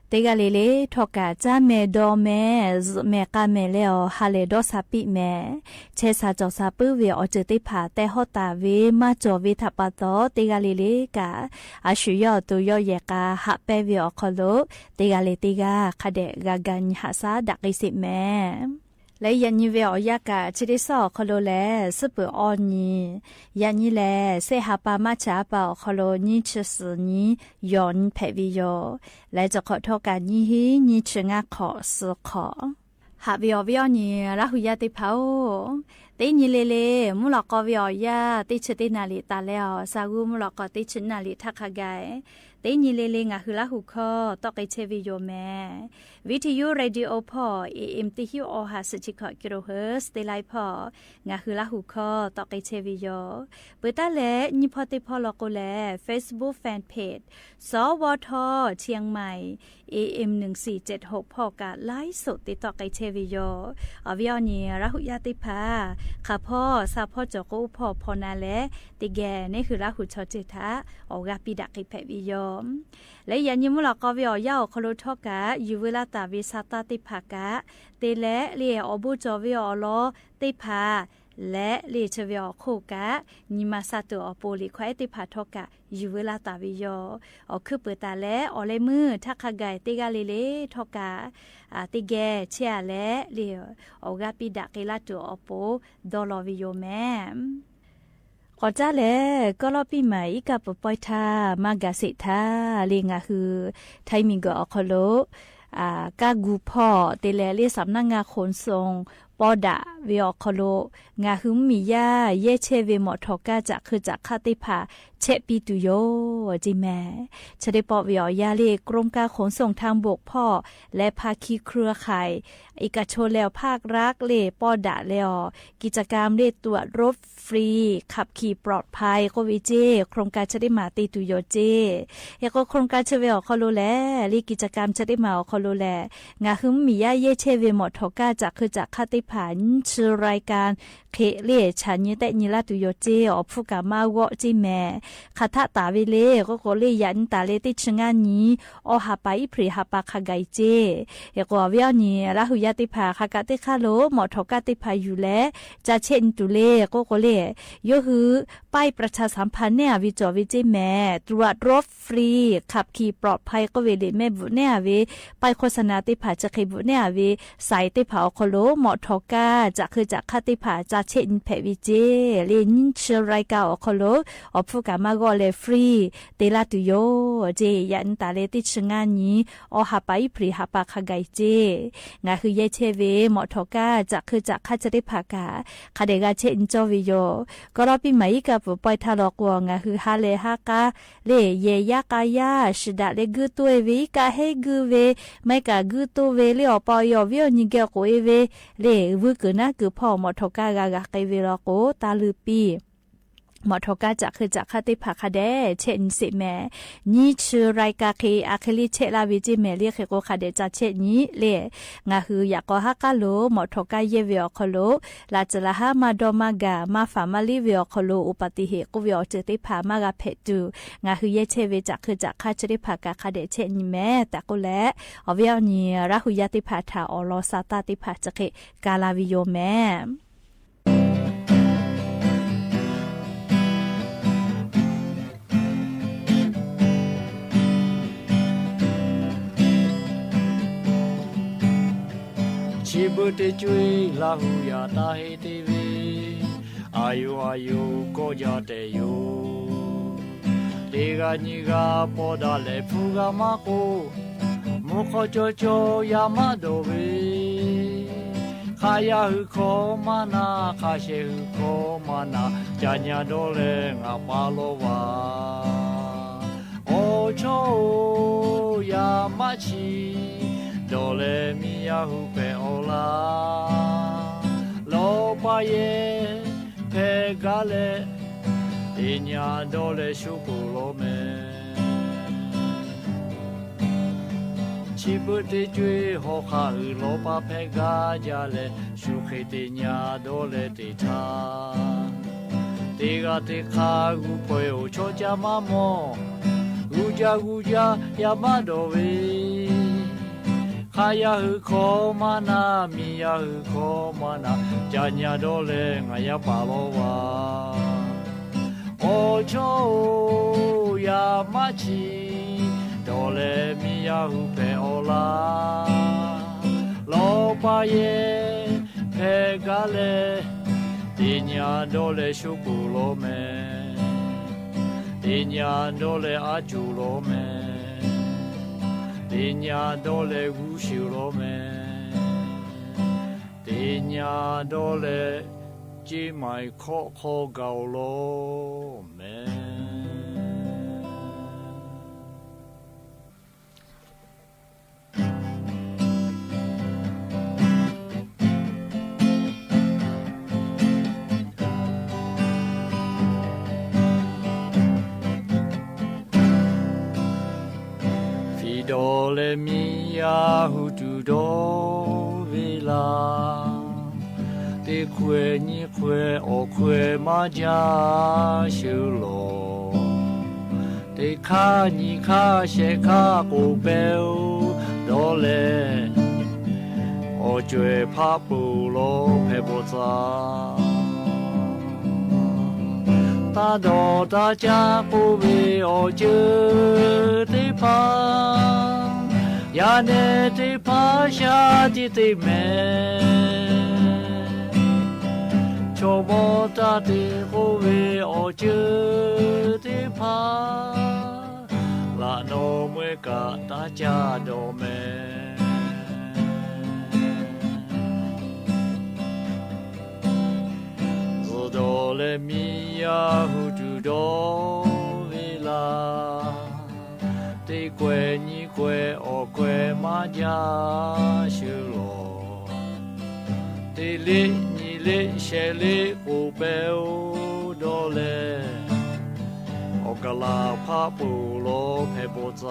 teˇ g'aˇ le le htawˇ kaꞈ caˇ mehˍ dawˬ mehˍ zuhꞈ mehˍ k'a mehˍ leh awˬ ha lehˬ dawˇ sha piˆ mehˍ. Chehˇ sha cawˬ sha puiˉ ve awˬ ceuˬ teˇ hpaˍ tehˬ hawˉ taˍ ve maˇ cawˬ ve htaꞈ pa taw, teˇ g'aˇ le le kaꞈ a shu yawˇ awˬ to yawˇ yehˬ k'a haꞈ pehnˇ ve awˬ hk'aw lo, teˇ g'aˇ le teˇ g'aˇ hk'a dehꞈ g'a ga nyi haꞈ shaˉ daꞈ k'ai sheˍ mehˍ. Leh yaꞈ nyi ve awˬ yanˇ kaꞈ chi teˇ suhˉ awˬ hk'aw lo lehˬ, suhˉ peuˬ awˬ nyi, yaꞈ nyi lehˬ shehˆ ha pa maˇ chaꞈ ha pa awˬ hk'aw lo nyiˇ chi suhˍ nyi yawˬ nyi hpehꞈ ve yoˬ. Leh cawˬ hk'awꞈ htawˇ kaꞈ nyiˇ hinˉ nyiˇ chi ngaˇ hk'awꞈ suhˍ hk'awꞈ. Haꞈ ve awˬ viˉ awˬ nyi Laˇ hu yaˇ teˇ hpaˍ-oˬ, teˇ nyi le le mvuhˇ lawꞈ k'aw ve awˬ yanˇ teˇ chi teˇ naˍ riˍ taˍ leh awˬ, sha g'uˇ mvuhˇ lawꞈ k'aw teˇ chi naˍ riˍ htaˇ hk'a gaˬ, teˇ nyi le le ngaˬ hui Laˇ hu hkawˇ tawˆ k'ai chehˇ ve yoˬ mehˍ. Viˇ hteˇ yuˇ radio hpawˇ A M teˇ hinˉ awˬ ha suhˍ chi hkawꞈ kilohertz teˇ laiˉ hpawˇ ngaˬ hui Laˇ hu hkawˇ tawˆ k'ai chehˇ ve yoˬ. Peuˬ taˉ leh nyiˇ hpawˇ teˇ hpawˇ law k'o lehˬ, Facebook fan page สวท เชียงใหม่ A M หนึ่งสี่เจ็ดหก hpawˇ kaꞈ ไลฟ์สด te tawˆ k'ai chehˇ ve yoˬ. Awˬ viˉ awˬ nyi Laˇ hu yaˇ teˇ hpaˍ, hk'aˬ hpawˇ sha hpawˇ cawˬ k'o oˇ hpawˇ hpaw na leh, teˇ geh neˇ hui Laˇ hu chaw ceuˬ htaꞈ awˬ g'aˇ piˇ daꞈ k'ai hpehꞈ ve yoˬ. Leh yaꞈ nyi mvuhˇ lawꞈ k'aw ve awˬ yanˇ awˬ hk'aw lo htawˇ kaꞈ yuˬ veu laˇ taˍ ve sha taˇ teˇ hpaˍ kaꞈ te leh le awˬ bon cawˬ ve awˬ lawn teˇ hpaˍ leh le chi ve awˬ hk'oˆ kaꞈ, nyi ma sha tuˬ awˬ pon liꞈ hkawˇ ehˉ teˇ hpaˍ htawˇ kaꞈ yuˬ veu laˇ taˍ ve yoˬ. Awˬ hkuiˉ peuˬ taˍ leh awˬ leh meuˇ htaˇ hk'a gaˬ teˇ g'aˇ le le htawˇ kaꞈ teˇ geh chehˇ a leh le awˬ g'aˇ piˇ daꞈ k'ai laˇ tuˬ awˬ pon dawˇ law ve yoˬ mehˍ. K'awꞈ caˉ lehˬ, kawˇ lawˇ piˇ maˍ iˉ kaˆ peuˬ pawehˇ htaˇ maˇ gaˬ sheˍ htaˇ le ngaˬ hui htaiˇ miˬguiˬ awˬ hk'aw lo kaˇ gu hpawˇ te leh le สำนักงานขนส่ง pawˇ daꞈ ve awˬ hk'aw lo ngaˬ hui mvuhˇmiˬ yaˇ yehˇ chehˇ ve mawꞈ htawˇ kaˇ caꞈ hk'eu caꞈ hk'aˇ teˇ hpaˍ chehˇ piˇ tuˬ yoˬ ceˇ mehˍ. Chi teˇ pawˆ ve awˬ yanˇ le กรมการขนส่งทางบก hpawˇ และภาคีเครือข่าย เอกชน leh awˬ ภาครัฐ le pawˇ daꞈ leh awˬ กิจกรรม le ตรวจรถฟรี ขับขี่ปลอดภัย k'oˆ ve ceˇ โครงการ chi teˇ maˬ te tuˬ yoˬ ceˇ. Hk'e k'o โครงการ chi ve awˬ hk'aw lo lehˬ le กิจกรรม chi teˇ maˬ awˬ hk'aw lo lehˬ ngaˬ hui mvuhˇmiˬ yaˇ yehˇ chehˇ ve mawꞈ htawˇ kaˇ caꞈ hk'eu caꞈ hk'aˇ teˇ hpaˍ nyiˇ chi รายการ hk'e le chaꞈ nyi tehˆ nyi laˇ tuˬ yoˬ ceˇ. Awˬ hpfuhˇ kaꞈ maˇ g'awˆ ceˇ mehˍ. Hk'aˬ htaˆ taˍ ve le k'oˆ k'o le yaꞈ nyi taˍ leh teˇ chi ngaˇ nyi awˬ ha pa iˉ hpreˍ ha pa hk'a gaˬ e ceˇ. Hk'e k'o awˬ viˉ awˬ nyi Laˇ hu yaˇ teˇ hpaˍ hk'a kaꞈ teˇ hk'aˇ lo mawꞈ htawˇ kaˇ teˇ hpaˍ yuˬ leh ca chehˇ nyi tuˬ le k'oˆ k'o le yawˇ hui ป้ายประชาสัมพันธ์ neˇ a ve cawˬ ve ceˇ mehˍ. ตรวจรถฟรี ขับขี่ปลอดภัย k'oˆ ve liꞈ mehˆ bvuhꞈ neˇ a ve ป้ายโฆษณา teˇ hpaˍ chi hk'e bvuhꞈ neˇ a ve สาย teˇ hpaˍ awˬ hk'aw lo mawꞈ htawˇ kaˇ caꞈ hk'eu caꞈ hk'aˇ teˇ hpaˍ ca chehˇ nyi hpehꞈ ve ceˇ. Le nyiˇ chi รายการ awˬ hk'aw lo awˬ hpfuhˇ kaꞈ maˇ g'awˆ leh free te laˇ tuˬ yoˬ ceˇ. Yaꞈ nyi taˍ leh teˇ chi ngaˇ nyi awˬ ha pa iˉ hpreˍ ha pa hk'a gaˬ e ceˇ. Ngaˬ hui yehˇ chehˇ ve mawꞈ htawˇ kaˇ caꞈ hk'eu caꞈ hk'aˇ chi teˇ hpaˍ kaꞈ hk'a dehꞈ g'a chehˇ nyi cawˇ ve yoˬ. Kawˇ lawˇ piˇ maˍ iˉ kaˆ pfuhˍ pawehˇ htaˇ law k'o ngaˬ hui ha leh haˉ k'aˉ le yehˬ yaˇ k'a yaˇ shiˍ daꞈ leh guiˇ toˇ e ve iˉ kaˆ heˉ guiˇ ve maˇ heˆ kaꞈ guiˇ toˇ ve le awˬ pa awˬ e awˬ viˉ awˬ nyi geh k'oꞈ e ve le vuiˇ kuiˬ naˉ kuiˬ hpawˇ mawꞈ htawˇ kaˇ g'a g'a k'ai ve law k'o taˇ leuˇ piˇ. Mawꞈ htawˇ kaˇ caꞈ hk'eu caꞈ hk'aˇ teˇ hpaˍ hk'a dehꞈ chehˇ nyi sheˍ mehˍ. Nyiˇ chi รายการ hk'e a hk'e le chehˇ laˇ ve ceˇ mehˍ le hk'e k'o hk'a dehꞈ ca chehˇ nyi le. Ngaˬ hui yaꞈ k'aw haˉ k'aˉ lo mawꞈ htawˇ kaˇ yehˇ ve awˬ hk'aw lo laꞈ tcuhˍ laꞈ haˉ maˇ dawˇ maˇ gaˬ maˇ faˍ maˇ liˇ ve awˬ hk'aw lo อุบัติเหตุ k'oˆ ve awˬ ceuˬ teˇ hpaˍ maˇ g'a hpehꞈ tuˬ ngaˬ hui yehˇ chehˇ ve caꞈ hk'eu caꞈ hk'aˇ chi teˇ hpaˍ kaꞈ hk'a dehꞈ chehˇ nyi mehˍ tehꞈ k'oˆ leh, awˬ viˉ awˬ nyi Laˇ hu yaˇ teˇ hpaˍ htaꞈ awˬ lawn sa taˇ teˇ hpaˍ chi hk'e ka la ve yoˬ mehˍ. Chi beuꞈ teˇ co-e Laˇ hu yaꞈ taˇ heˆ te ve, a yoˬ a yoˬ kawˆ jaˇ tehꞈ yoˬ. Teˇ g'aˇ nyiˇ g'aˇ pawˆ daꞈ leh hpu g'a maˇ k'oˆ, mvuhˇ hk'aw caw caw yaˇ maˇ dawˬ ve, hk'a yaˇ hui hkawˇ maˇ na, hk'a shehˍ hui hkawˇ maˇ na, ca nyi dawˇ leh ngaˬ pa lawˇ vaˬ. Awˬ chawˇ-oˬ, yaˇ maˆ chi dawˬ leh miˇ yaˇ hui hpehꞈ awˬ laˇ. Lawˬ pa yehˬ hpehꞈ gaˇ leh, teˇ nyi dawˇ leh shu peuˬ lawˬ mehˍ. Chi beuꞈ teˇ co-e hawˉ hk'aˆ hui lawˬ pa hpehꞈ gaˇ jaˇ leh, shu hk'e teˇ nyi dawˇ leh teˇ htaˇ, teˇ g'aˇ teˇ hk'aˇ g'uˇ hpaw-e awˬ chawˇ caˇ maˇ mawˬ. G'uˇ jaˇ g'uˇ jaˇ yaˇ maˇ dawˬ ve, hk'a yaˇ hui hkawˇ maˇ na, miˇ yaˇ hui hkawˇ maˇ na, ca nyi dawˇ leh ngaˬ yaˇ pa lawˇ vaˬ. Awˬ chawˇ-oˬ, yaˇ maˆ chi dawˬ leh miˇ yaˇ hui hpehꞈ awˬ laˇ. Lawˬ pa yehˬ hpehꞈ gaˇ leh, teˇ nyi dawˇ leh shu peuˬ lawˬ mehˍ. Teˇ nyi dawˇ leh aˉ cuˬ lawˬ mehˍ. Teˇ nyi dawˇ leh g'uˇ shiˍ lawˬ mehˍ. Teˇ nyi dawˇ leh ceˇ maiˬ hkawˆ hk'aw gaˬ-oˬ lawˬ mehˍ. Hpiꞈ dawˬ leh miˇ yaˇ hui tuˬ dawˇ ve laˇ. Teˇ hkawehˇ nyiˇ hkawehˇ awˬ hkawehˇ maˇ jaˇ sheˍ lawˬ. Teˇ hk'aˇ nyiˇ hk'aˇ shehˆ hk'aˇ k'oˍ pehˇ-oˬ dawˇ leh, awˬ co-e hpaˆ peuˬ lawˬ hpehꞈ bawˬ tcuh. Taˇ dawˬ taˇ caˇ k'oˆ ve awˬ ceuˬ teˇ hpaˍ, yaˇ nehˬ teˇ hpaˍ shaˉ tiꞈ te mehˍ. Chaw mawˇ taˇ te k'oˆ ve awˬ ceuˬ teˇ hpaˍ, laꞈ nawˬ meuˇ kaꞈ taˇ caˇ dawˬ mehˍ. Miˬ yaˇ hu tuˬ dawˇ ve laˇ. Teˇ kawehˬ nyiˇ kawehˬ awˬ kawehˬ maˇ jaˇ shuˍ lawˬ. Teˇ leˆ nyiˇ leˆ shehˍ leˆ k'oˍ pehˇ-oˬ dawˇ leh, awˬ kaˍ laˬ hpaˆ poˬ lawˬ hpehꞈ pawˬ tcuh.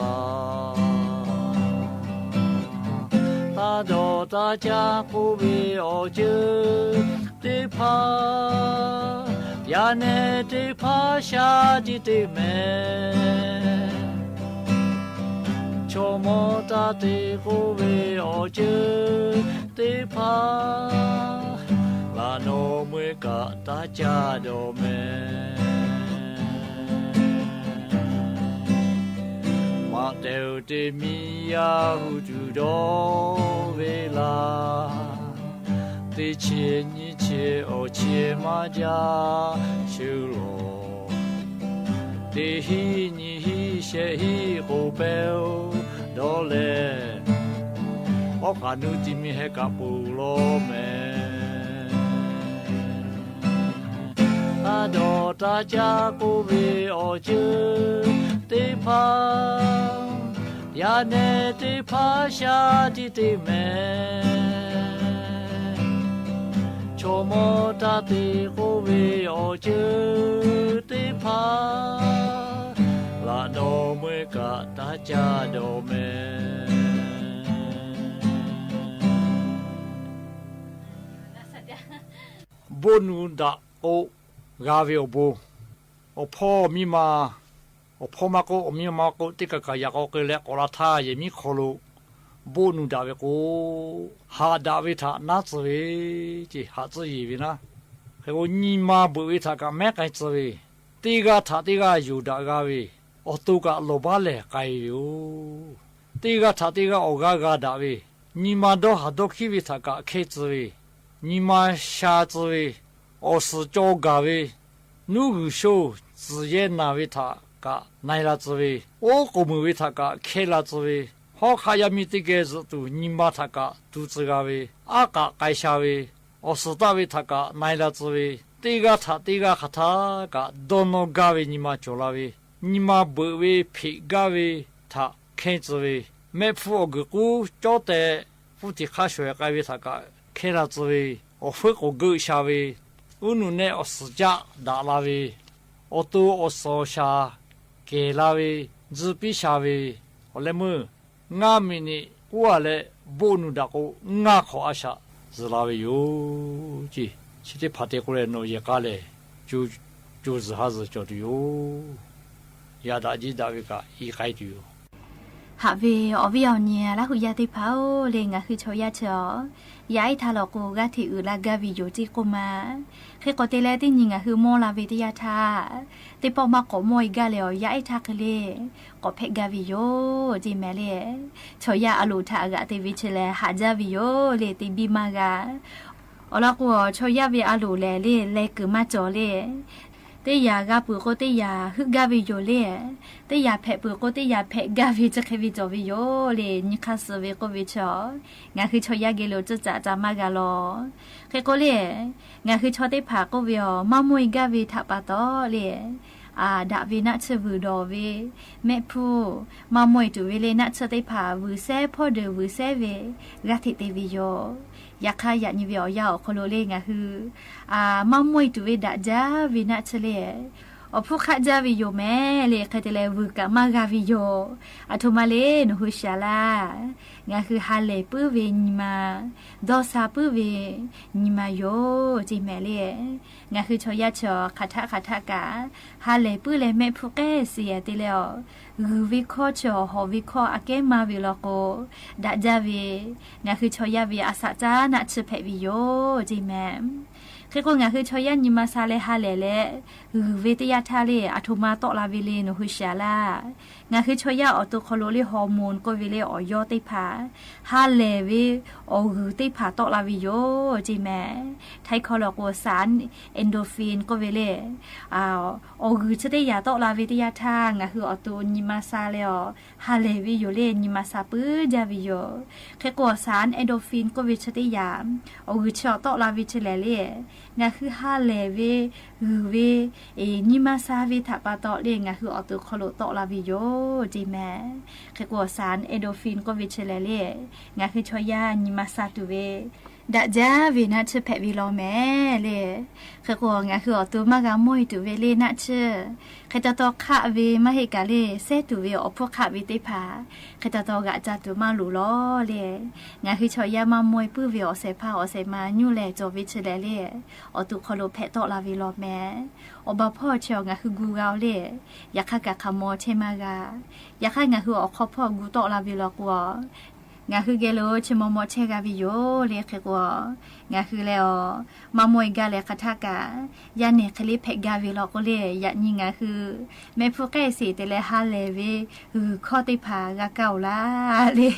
Taˇ dawˬ taˇ caˇ k'oˆ ve awˬ ceuˬ teˇ hpaˍ, yaꞈ nehˬ teˇ hpaˍ shaˉ tiˉ te mehˍ. Chaw mawˇ taˇ te k'oˆ ve awˬ ceuˬ teˇ hpaˍ, laꞈ nawˬ meuˇ kaꞈ taˇ caˇ dawˬ mehˍ. Maꞈ tehˬ uˬ te miˬ yaˇ hu tuˬ dawˇ ve laˇ. Teˇ chi nyiˇ chi awˬ chi maˇ jaˇ shuˍ lawˬ. Teˇ hiˆ nyiˇ hiˆ shehˍ hiˆ k'oˍ pehˇ-oˬ dawˇ leh, awˉ k'aꞈ nuˇ ti mi heh kaꞈ poˬ lawˬ mehˍ. Taˇ dawˬ taˇ caˇ k'oˆ ve awˬ ceuˬ teˇ hpaˍ, yaꞈ nehˬ teˇ hpaˍ shaˉ tiˉ te mehˍ. Chaw mawˇ taˇ te k'oˆ ve awˬ ceuˬ teˇ hpaˍ, laꞈ nawˬ meuˇ kaꞈ taˇ caˇ dawˬ mehˍ. Boˆ nu daꞈ k'o g'a ve awˬ bon, awˬ hpawˇ miˇ ma, awˬ hpawˇ maˇ k'oˆ awˬ miˇ ma maˇ k'oˆ, teˇ kaˬ kaˬ yaꞈ k'aw k'ai leh k'awꞈ la htaˇ yehˬ miˉ hk'aw lo boˆ nu daꞈ ve k'o, haꞈ daꞈ ve htaꞈ naˉ tcuh ve ce, haꞈ tcuhˇ yeˬ ve naˉ. Hk'e k'o, nyi ma beuꞈ ve htaꞈ kaꞈ mehˉ k'ai tcuh ve, teˇ g'aˇ htaꞈ teˇ g'aˇ yonˍ daꞈ g'a ve, awˬ to kaꞈ lawˬ baˉ lehˬ k'ai ve yoˬ. Teˇ g'aˇ htaꞈ teˇ g'aˇ awˬ g'aˇ g'a daꞈ ve, nyi ma dawˇ haˍ dawˇ hkiˉ ve htaꞈ kaꞈ hkehˇ tcuh ve, nyi ma sha tcuh ve, awˬ suhˍ cawˬ gaˬ ve, nuˉ g'uiˬ sho tcuhˬ yehˇ naˬ ve htaꞈ kaꞈ na-e la tcuh ve, oˉ k'oˍ meuˍ ve htaꞈ kaꞈ hkehˇ la tcuh ve, hawˉ hk'aˆ yaˇ miˇ teˇ geh zuhꞈ tuˬ nyi ma htaꞈ kaꞈ tu tcuh g'a ve, aˉ k'aꞈ k'ai sha ve, awˬ suhˍ taˆ ve htaꞈ kaꞈ na-e la tcuh ve, teˇ g'aˇ htaꞈ teˇ g'aˇ hk'aˬ htaˇ kaꞈ dawˇ nawˇ gaˇ ve nyi ma cawˬ la ve, nyi ma beuꞈ ve hpeꞈ gaˇ ve htaꞈ hkehˇ tcuh ve, mehˆ hpfuhˇ awˬ guiˬ k'uˉ cawˉ teh hpfuhˇ tiꞈ hk'aˇ shawˍ-ehˍ k'ai ve htaꞈ kaꞈ hkehˇ la tcuh ve, awˬ heuˆ k'oˍ geuˆ sha ve, uˉ nuꞈ nehˆ awˬ suhˍ caˆ daꞈ la ve, awˬ to awˬ suhˍ awˬ shaˍ kehˬ la ve, tzuhˇ piˇ sha ve, awˬ leh meuˇ ngaˇ miˬ niꞈ k'oˆ-a leh, boˆ nu daꞈ k'o ngaˇ hk'awꞈ a shaꞈ zuhˬ la ve yoˬ ce. Chi teˇ hpaˍ te k'o leh nawˬ yehˬ k'a lehˬ, co zuhˬ ha zuhˬ cawˬ tuˬ yoˬ. Yaꞈ daꞈ jeˇ daꞈ ve kaꞈ i k'ai tuˬ yoˬ. Haꞈ ve awˬ viˉ awˬ nyi Laˇ huˍ yaˇ teˇ hpaˍ-oˬ, le ngaˬ hui chaw yaˇ chi awˬ yaˇ ehˉ htaˇ lawˬ k'o g'aˇ hteꞈ uiˍ la gaˇ ve yoˬ ce k'oˆ ma. Hk'e k'awꞈ te leh teˇ nyi ngaˬ hui mawˇ la ve teˇ yanˇ htaˇ, teˇ pawˆ maˇ k'awꞈ mawˇ-e gaˇ leh awˬ yaˇ ehˉ htaˇ hk'e le k'awꞈ hpehꞈ gaˇ ve yoˬ ce mehˍ le. Chaw yaˇ a loˍ htaꞈ g'aꞈ te ve chi lehˬ haꞈ jaˇ ve yoˬ le, te biˇ maˇ g'a. Awˬ lawn k'o, chaw yaˇ ve a loˍ lehˬ le leh kuiˬ maˇ cawˬ le. Teˇ yanˇ g'a peuˬ k'o teˇ yanˇ heuˆ gaˇ ve yoˬ le. Teˇ yanˇ hpehꞈ peuˬ k'o teˇ yanˇ hpehꞈ gaˇ ve chi hk'e ve cawˬ ve yoˬ le. Nyi hk'aˇ suh ve k'oˆ ve chi, ngaˬ hui chaw yaˇ geh lo cuˇ caꞈ ca maˇ g'a lawˬ. Hk'e k'o le, ngaˬ hui chaw teˇ hpaˍ k'oˆ ve awˬ maˇ mawˇ-e gaˇ ve htaꞈ pa taw le, daꞈ ve naˆ tsuhˇ vuiˬ dawˬ ve, mehˆ hpfuhˇ maˇ mawˇ-e tuˬ ve le naˆ tsuhˇ teˇ hpaˍ vuiˬ sehˉ hpawˇ deuˬ vuiˬ sehˉ ve g'aˇ hteꞈ te ve yoˬ. Yaꞈ hk'aˇ yaꞈ nyi ve awˬ yanˇ awˬ hk'aw lo le ngaˬ hui maˇ mawˇ-e tuˬ ve daꞈ jaˇ ve naˆ tsuhˇ le, awˬ hpfuhˇ hk'aˆ jaˇ ve yoˬ mehˍ le. Hk'e te leh vuiˬ kaꞈ maˇ g'a ve yoˬ. Aˬ htoꞈ ma le nawˬ hui shiˍ-a laˇ. Ngaˬ hui ha lehˬ puiˉ ve nyi ma, dawˇ sha puiˉ ve nyi ma yoˬ ce mehˍ le. Ngaˬ hui chaw yaˇ chi awˬ hk'aˬ htaˆ hk'aˬ htaˆ kaꞈ ha lehˬ puiˉ leh mehˆ hpfuhˇ k'ehˆ suh-e te leh awˬ, g'uiˬ ve hkawˇ chi awˬ hawˍ ve hkawˇ aꞈ kehˉ maˇ ve law k'o, daꞈ jaˇ ve ngaˬ hui chaw yaˇ ve a shaꞈ caˉ naˆ tsuhˇ hpehꞈ ve yoˬ ce mehˍ. Hk'e k'o ngaˬ hui chaw yaˇ nyi ma sha leh ha lehˬ leh g'uiˬ ve teˇ yanˇ htaˇ le aˬ htoꞈ ma tawˆ la ve le nawˬ hui shiˍ-a laˇ. Ngaˬ hui chaw yaˇ awˬ to hk'aw lo le hormone k'oˆ ve le awˬ yawˇ teˇ hpaˍ ha lehˬ ve awˬ g'uiˬ teˇ hpaˍ tawˆ la ve yoˬ ce mehˍ. Htaiˇ hkawˇ law k'o สาร endorphin k'oˆ ve le, awˬ g'uiˬ chi teˇ yanˇ tawˆ la ve teˇ yanˇ htaˇ ngaˬ hui awˬ to nyi ma sha leh awˬ ha lehˬ ve yoˬ le nyi ma sha puiˉ jaˇ ve yoˬ. Hk'e k'o awˬ สาร endorphin k'oˆ ve chi teˇ yanˇ awˬ g'uiˬ chi awˬ tawˆ la ve chi lehˬ le Ngaˬ hui ha lehˬ ve, g'uiˬ ve, nyi ma sha ve htaꞈ pa taw le ngaˬ hui awˬ to hk'aw lo tawˆ la ve yoˬ ceˇ mehˍ. Hk'e k'o, shan endorphin k'oˆ ve chi lehˬ le, ngaˬ hui chaw yaˇ nyi ma sha tuˬ ve daꞈ jaˇ ve naˆ tsuhˇ hpehꞈ ve law mehˍ le. Hk'e k'o, ngaˬ hui awˬ to maˇ g'a mawˇ e tuˬ ve le naˆ tsuhˇ, hk'e taw taw hk'aˆ ve maˇ heˆ kaꞈ le, sehˉ tuˬ ve awˬ hpfuhˇ hk'aˆ ve teˇ hpaˍ hk'e taw taw g'aꞈ ca tuˬ maˇ loˍ law le. Ngaˬ hui chaw yaˇ maˇ mawˇ e puiˉ ve awˬ shehˍ hpaˇ awˬ shehˍ ma nyuˇ leh cawˬ ve chi lehˬ le, awˬ to hk'aw lo hpehꞈ tawˆ la ve law mehˍ. Awˬ baˬ hpawˇ chi awˬ ngaˬ hui gu g'a oˬ le, yaꞈ hk'aˇ kaꞈ hk'aˬ maw chehˇ maˇ g'a. Yaꞈ hk'aˇ ngaˬ hui awˬ hk'aw hpawˇ gu tawˆ la ve law k'o, ngaˬ hui geh lo chi maw maw chehˇ g'a ve yoˬ le. Hk'e k'o, ngaˬ hui leh awˬ maˇ mawˇ e gaˇ leh hk'aˬ htaˇ kaꞈ yaˇ nehˬ hk'e le hpehꞈ gaˇ ve law k'o le, yaꞈ nyi ngaˬ hui mehˆ hpfuhˇ k'ehˆ sheˍ te leh ha lehˬ ve g'uiˬ hkawˇ teˇ hpaˍ g'a kaˇ oˬ laˇ le.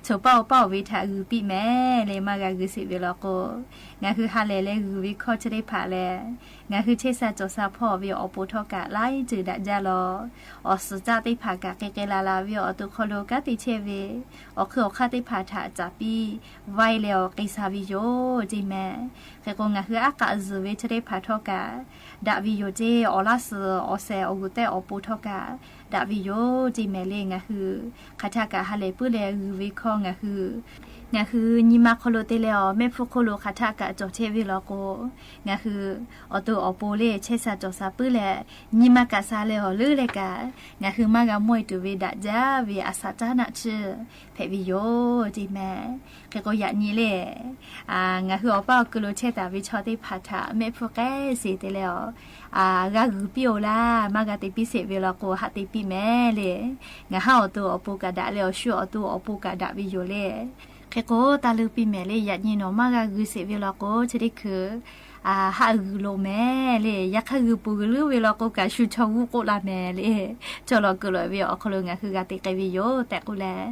Choˬ paˇ oˬ paˇ oˬ ve htaꞈ g'uiˬ piˇ mehˍ le, maˇ g'a g'uiˬ sheˍ ve law k'o, ngaˬ hui ha lehˬ leh g'uiˬ ve hkawˇ chi teˇ hpaˍ lehˬ, ngaˬ hui chehˇ sha cawˬ sha hpawˇ ve awˬ pon htawˇ kaꞈ laiˉ ceuˬ daꞈ jaˇ law. Awˬ suhˍ caˆ teˇ hpaˍ kaꞈ k'ai k'ai la la ve awˬ to hk'aw lo kanˉ te chehˇ ve, awˬ hk'ui awˬ hk'aˇ teˇ hpaˍ htaꞈ caˍ piˇ vaiˇ leh awˬ k'ai sha ve yoˬ ceˇ mehˍ. Hk'e k'o, ngaˬ hui aˉ k'aꞈ zuhˬ ve chi teˇ hpaˍ htawˇ kaꞈ daꞈ ve yoˬ ceˇ. Awˬ laˇ suhˍ awˬ shehˍ awˬ g'uˬ tehˇ awˬ pon htawˇ kaꞈ daꞈ ve yoˬ ceˇ mehˍ le. Ngaˬ hui hk'aˬ htaˇ kaꞈ ha lehˬ puiˉ leh g'uiˬ ve hkawˇ ngaˬ hui, ngaˬ hui nyi ma hk'aw lo te leh awˬ mehˆ hpfuhˇ hk'oˆ lo hk'aˬ htaˇ kaꞈ cawˬ chehˇ ve law k'o, ngaˬ hui awˬ to awˬ pon le chehˇ sha cawˬ sha puiˉ leh, nyi ma kaꞈ sha leh awˬ leuˉ leh kaꞈ, ngaˬ hui maˇ g'a mawˇ e tuˬ ve daꞈ jaˇ ve a shaꞈ caˉ naˆ tsuhˇ hpehꞈ ve yoˬ ceˇ mehˍ. Hk'e k'o, yaꞈ nyi le ngaˬ hui awˬ paˇ awˬ ku lo chehˇ taˍ ve chaw teˇ hpaˍ htaꞈ mehˆ hpfuhˇ k'ehˆ sheˍ te leh awˬ g'a g'uiˬ piˇ oˬ laˇ, maˇ g'a te piˇ sheˍ ve law k'o, haꞈ te piˇ mehˍ le. Ngaˬ haˉ awˬ to awˬ pon kaꞈ daꞈ leh awˬ shu awˬ to awˬ pon kaꞈ daꞈ ve yoˬ le. Hk'e k'o, taˇ leuˉ piˇ mehˍ le. Yaꞈ nyi nawˬ maˇ g'a g'uiˬ sheˍ ve law k'o, chi teˇ hkui haꞈ g'uiˬ loˍ mehˍ le. Yaꞈ hk'aˇ g'uiˬ peuˬ g'uiˬ leuˉ ve law k'o kaꞈ, shu chaw g'uˇ k'oˆ la mehˍ le. Chaw lawˬ kuiˬ lawꞈ ve awˬ hk'aw lo ngaˬ hui g'a te k'ai ve yoˬ tehꞈ k'oˆ leh,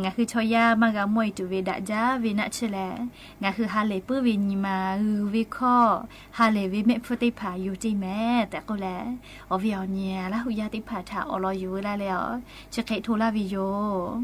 ngaˬ hui chaw yaˇ maˇ g'a mawˇ e tuˬ ve daꞈ jaˇ ve naˆ tsuhˇ lehˬ, ngaˬ hui ha lehˬ puiˉ ve nyi ma, g'uiˬ ve hkawˇ, ha lehˬ ve mehˆ hpfuhˇ teˇ hpaˍ yoˬ ceˇ mehˍ tehꞈ k'oˆ leh, awˬ viˉ awˬ nyi Laˇ huˍ yaˇ teˇ hpaˍ htaꞈ awˬ lawn yuˬ veu laˇ leh awˬ chi hk'e hto laˇ ve yoˬ.